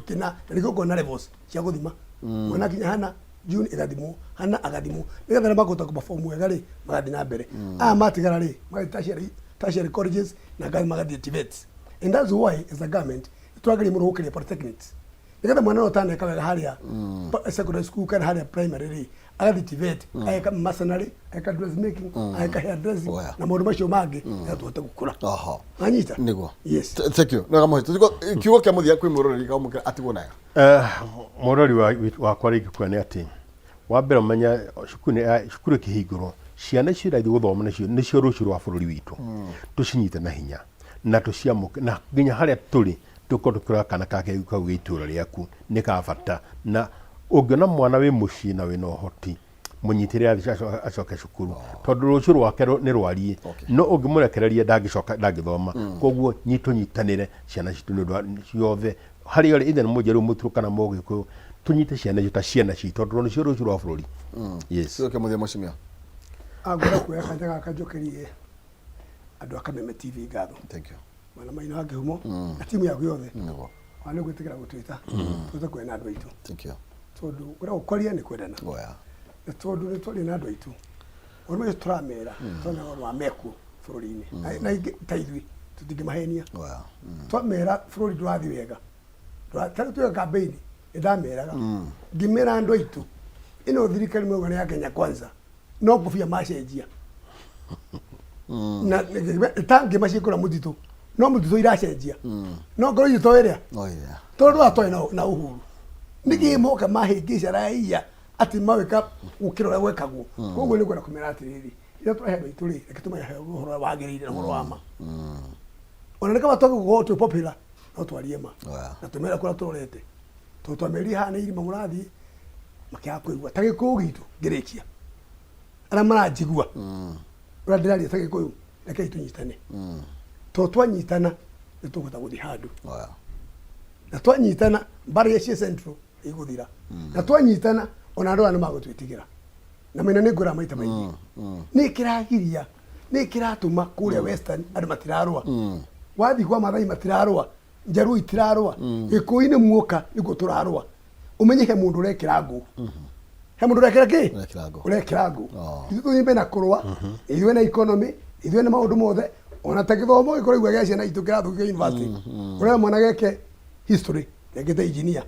kĩna na nĩkĩo ngona levels cia gũthima mwana akinya hana June ĩgathimwo hana agathimwo nĩgetha arĩa makũhota kũ-perform wega rĩ magathiĩ na mbere aya matigara rĩ magathiĩ tertiary colleges na angĩ magathiĩ TVETs and that's why as a government tũrageria mũno gũkĩria polytechnics nĩgetha mwana ũyũ ũtaneka wega harĩa secondary school kana harĩa primary rĩ agathiĩ TVET ageka masonry ageka dressmaking ageka hair dressing Oya. na maũndũ macio mangĩ nĩgetha tũhote gũkũra Oho. wanyita nĩguo yes Thank you nĩwega mũhĩtũ kiugo kĩa mũthia kwĩ mwĩroreri kamũkĩra atigwo nayo Mũrori wakwa rĩngĩ kuga nĩ atĩ wa mbere ũmenye cukuru cukuru ĩkĩhingũrwo ciana icio irathiĩ gũthoma nĩcio nĩcio rũciũ rwa bũrũri witũ tũcinyite na hinya na tũciamũke na nginya harĩa tũrĩ tũkorwo tũkĩrora kana kake kau gĩ itũra rĩaku nĩ ka bata na Ũngĩona mwana wĩ mũciĩ na wĩna ũhoti, mũnyitĩrĩre athiĩ acoke cukuru, tondũ rũciũ rwake nĩ rwariĩ. No ũngĩmũrekereria ndangĩcoka, ndangĩthoma. Koguo tũnyitanĩre ciana citũ nĩ ũndũ wa ciothe harĩa ũrĩ, either nĩ Mũnjaruo, Mũturũkana, Mũgĩkũyũ, tũnyite ciana icio ta ciana citũ, tondũ nĩcio rũciũ rwa bũrũri. Yes. Tuoke mũthia mheshimiwa. Ngwenda kuoya kanya gaka njokerie andũ a Kameme TV ngatho. Thank you. Mwana Maina wa Kĩhumo na timu yaku yothe. Nĩguo. Ona nĩ gwĩtĩkĩra gũtwĩta tũhote kwaria na andũ aitũ. Thank you. Tondũ kwenda kwaria nĩ kwendana. Oya. Na tondũ nĩ twaria na andũ aitũ, ũhoro ũcio tũramera tũramera ũhoro wa mekuo bũrũri-inĩ. Na ingĩ ta ithuĩ tũtingĩmahenia. Oya. Twamera bũrũri ndũrathiĩ wega. Ta rĩu twĩ campaign nĩ ndameraga. Ngĩmera andũ aitũ ĩno thirikari mauga nĩ ya Kenya Kwanza no ngũbia macenjia. Na ta ngĩma ciĩkũra mũtitũ no mũtitũ iracenjia no ngoro itũ to ĩrĩa Oh yeah. tondũ atoĩ na Uhuru nĩkĩ moka mahĩngĩca raia atĩ mawĩka gũkĩra ũrĩa gwekagwo. Koguo nĩ ngwenda kũmera atĩrĩrĩ, rĩrĩa tũrahe andũ aitũ rĩ, reke tũmahe ũhoro ũrĩa wagĩrĩire na ũhoro wa ma. Ona nĩ kaba twage gũkorwo twĩ popular no twarie ma na tũmere kũrĩa tũrorete, tondũ twamerire haha nĩ irima mũrathiĩ makĩaga kũigua. Ta Gĩkũyũ gitũ ngĩrĩkia, arĩa maranjigua ũrĩa ndĩraria ta Gĩkũyũ, rekei tũnyitane, tondũ twanyitana nĩ tũkũhota gũthiĩ handũ, na twanyitana mbarĩ iria ciĩ central igũthira, na twanyitana ona andũ aya nĩ magũtwĩtigĩra. Na maina nĩ ngwĩra maita maingĩ, nĩ kĩragiria, nĩ kĩratũma kũrĩa western andũ matirarũa, wathiĩ kwa Mathai matirarũa, Njaruo itirarũa, Gĩkũyũ-inĩ muoka nĩkuo tũrarũa. Ũmenye he mũndũ ũrekĩra ngũ, he mũndũ ũrekĩra kĩ, Ũrekĩra ngũ. Ũrekĩra ngũ. Ithuĩ tũnyimbe na kũrũa, ithuĩ na economy, ithuĩ na maũndũ mothe, ona ta gĩthomo gĩkorwo gĩa ciana itũ kĩrathũkio university, ũrera mwana geke history ekĩte engineer,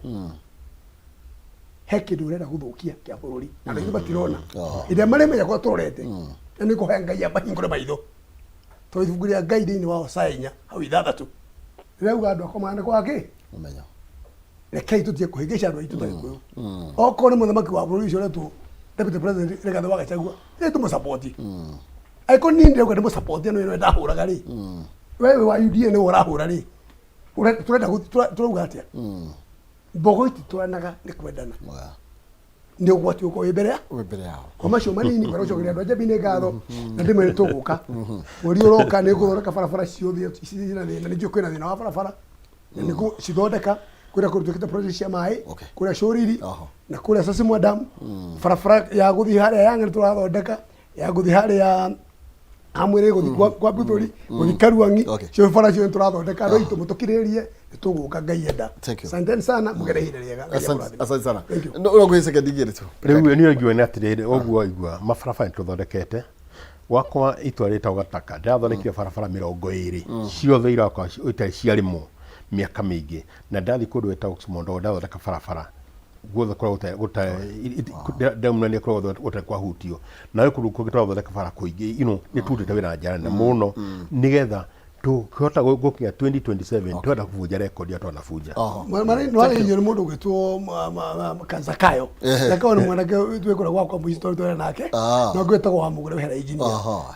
he kĩndũ ũrenda gũthũkia kĩa bũrũri na andũ aingĩ matirona. Hĩndĩ ĩrĩa marĩmenya kũrĩa tũrorete, na nĩ kũhe Ngai ambahingũre maitho, tondũ ibuku rĩa Ngai thĩinĩ wa Hosea 4 hau 6 rĩrauga andũ akwa maana kwa kĩ Ũmenyo. Rekei tũtige kũhĩngĩca andũ aitũ ta Gĩkũyũ. Okorwo nĩ mũthamaki wa bũrũri ũcio ũretwo deputy president Rigathĩ wa Gachagua, rĩ tũmũsapoti. Angĩkorwo niĩ ndĩrauga ndĩmũsapoti no ĩno ndahũraga rĩ, we wĩ wa UDA nĩwe ũrahũra rĩ, tũrenda tũrauga atĩa? Mbogo ititwaranaga nĩ kwendana, nĩ ũgwati ũkorwo wĩ mbere ya Wĩ mbere yao. Kwa macio manini, ngwenda gũcokeria andũ a Njambi nĩ ngatho na ndĩmwĩre tũgũka mweri ũroka nĩ ngũthondeka barabara ciothe ciina thĩna. Nĩ njũĩ kwĩna thĩna wa barabara na nĩ ngũcithondeka kũrĩa kũndũ twĩkĩte project cia maĩ, kũrĩa Cũriri na kũrĩa Sasimwa Dam, barabara ya gũthiĩ harĩa Yanga nĩ tũrathondeka, ya gũthiĩ harĩa hamwĩrĩ gũthiĩ kwa Mbuthũri, gũthiĩ Karuang'i, cio bara ciothe tũrathondeka. Andũ aitũ mũtũkirĩrĩrie, nĩ tũgũka Ngai enda. Thank you. Asanteni sana, mũgere ihinda rĩega. Ngai Asante, amũrathime. asante sana. No ũrĩa sekendi igĩrĩ tu. Rĩu niĩ ngiuga nĩ atĩrĩrĩ, ũguo igua mabarabara nĩ tũthondekete gwakwa itũra rĩtagwo Gataka, ndĩrathondekire barabara 20 ciothe irakorwo itarĩ ciarĩmwo mĩaka mĩingĩ, na ndathiĩ kũndũ gwĩtagwo Kimondo ndathondeka barabara guothe kũrĩa ndĩramunania kũrĩa guothe gũtarĩ kwahutio, na gwĩ kũndũ kũngĩ tũrathondeka bara kũingĩ. Nĩ tũrutĩte wĩra na njĩra nene mũno nĩgetha tũkĩhota gũkinya 2027 twenda kũbunja rekondi ĩrĩa twanabunja. Nwarĩirio nĩ mũndũ ũgwĩtwo Zakayo. Zakayo nĩ mwanake twĩkũra gwakwa mũciĩ tondũ twĩra nake, na ũngĩ wĩtagwo wa Mũgũre wehera engineer,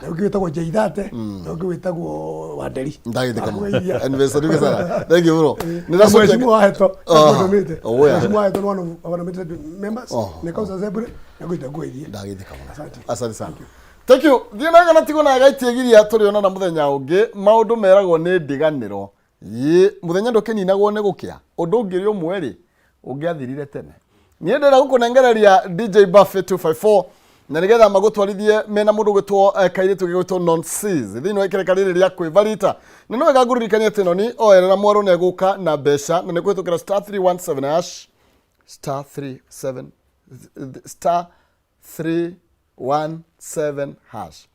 na ũngĩ wĩtagwo Jaithate, na ũngĩ wĩtagwo Wanderi. Ndagĩthika mũno. Akũgeithia. Anniversary sana. Thank you bro. Na Mheshimiwa Heto Oh. Oh, yeah. Mheshimiwa Heto nĩ one of our nominated members nĩ County Assembly na ngwĩte ngũgeithie. Ndagĩthika mũno. Asante. Asante sana. Thank you. Thiĩ na gana tigo na gaitiegiria tũrĩonana mũthenya ũngĩ. Maũndũ meragwo nĩ ndiganĩro. Yĩ mũthenya ndũkĩninagwo nĩ gũkĩa. Ũndũ ũngĩrĩ ũmwe rĩ, ũngĩathirire tene. Niĩ ndĩrenda gũkũnengereria DJ Buffy 254 na nĩgetha magũtwarithie mena mũndũ ũgwĩtwo kairĩtu gĩgwĩtwo Nonsense thĩinĩ wa ikereka rĩrĩ rĩa kwĩbarita. Na nĩ wega ngũririkanie atĩ noni oerera mwarũ nĩ egũka na mbeca na nĩ kũhĩtũkĩra star 317 hash, star 37 star 317 hash,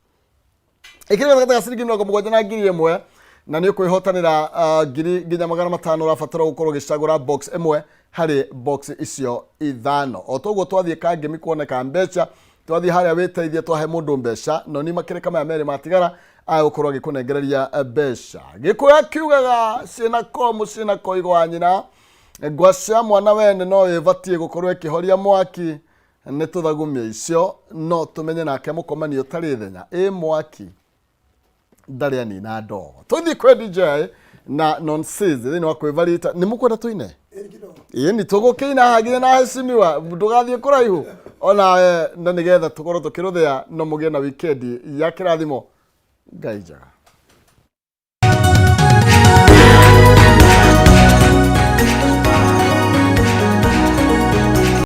ĩkĩrĩ gatagatĩ ga ciringi 70 na 1000 na nĩ ũkwĩhotanĩra ngiri nginya 500. Ũrabatara gũkorwo ũgĩcagũra box ĩmwe harĩ box icio ithano. O toguo twathiĩ kangĩmi kuoneka mbeca, twathiĩ harĩa wĩteithie, twahe mũndũ mbeca, no ni makĩrĩka maya merĩ matigara agũkorwo agĩkũnengereria mbeca. Gĩkũyũ akiugaga ciĩna komu ciĩna koigo wa nyina, ngwacia mwana wene no ĩbatiĩ gũkorwo ĩkĩhoria mwaki nĩ tũthagumia icio, no tũmenye nake mũkomanio ũtarĩ thenya ĩ mwaki ndarĩ anina ndogo. Tũthiĩ kwĩ DJ na Nonsense thĩinĩ wa kwĩbarita. Nĩ mũkwenda tũine? Ĩni tũgũkĩina haha na heshimiwa, ndũgathiĩ kũraihu onawe, na nĩgetha tũkorwo tũkĩrũthĩa no mũgĩe na wikendi ya kĩrathimo. Ngai njega.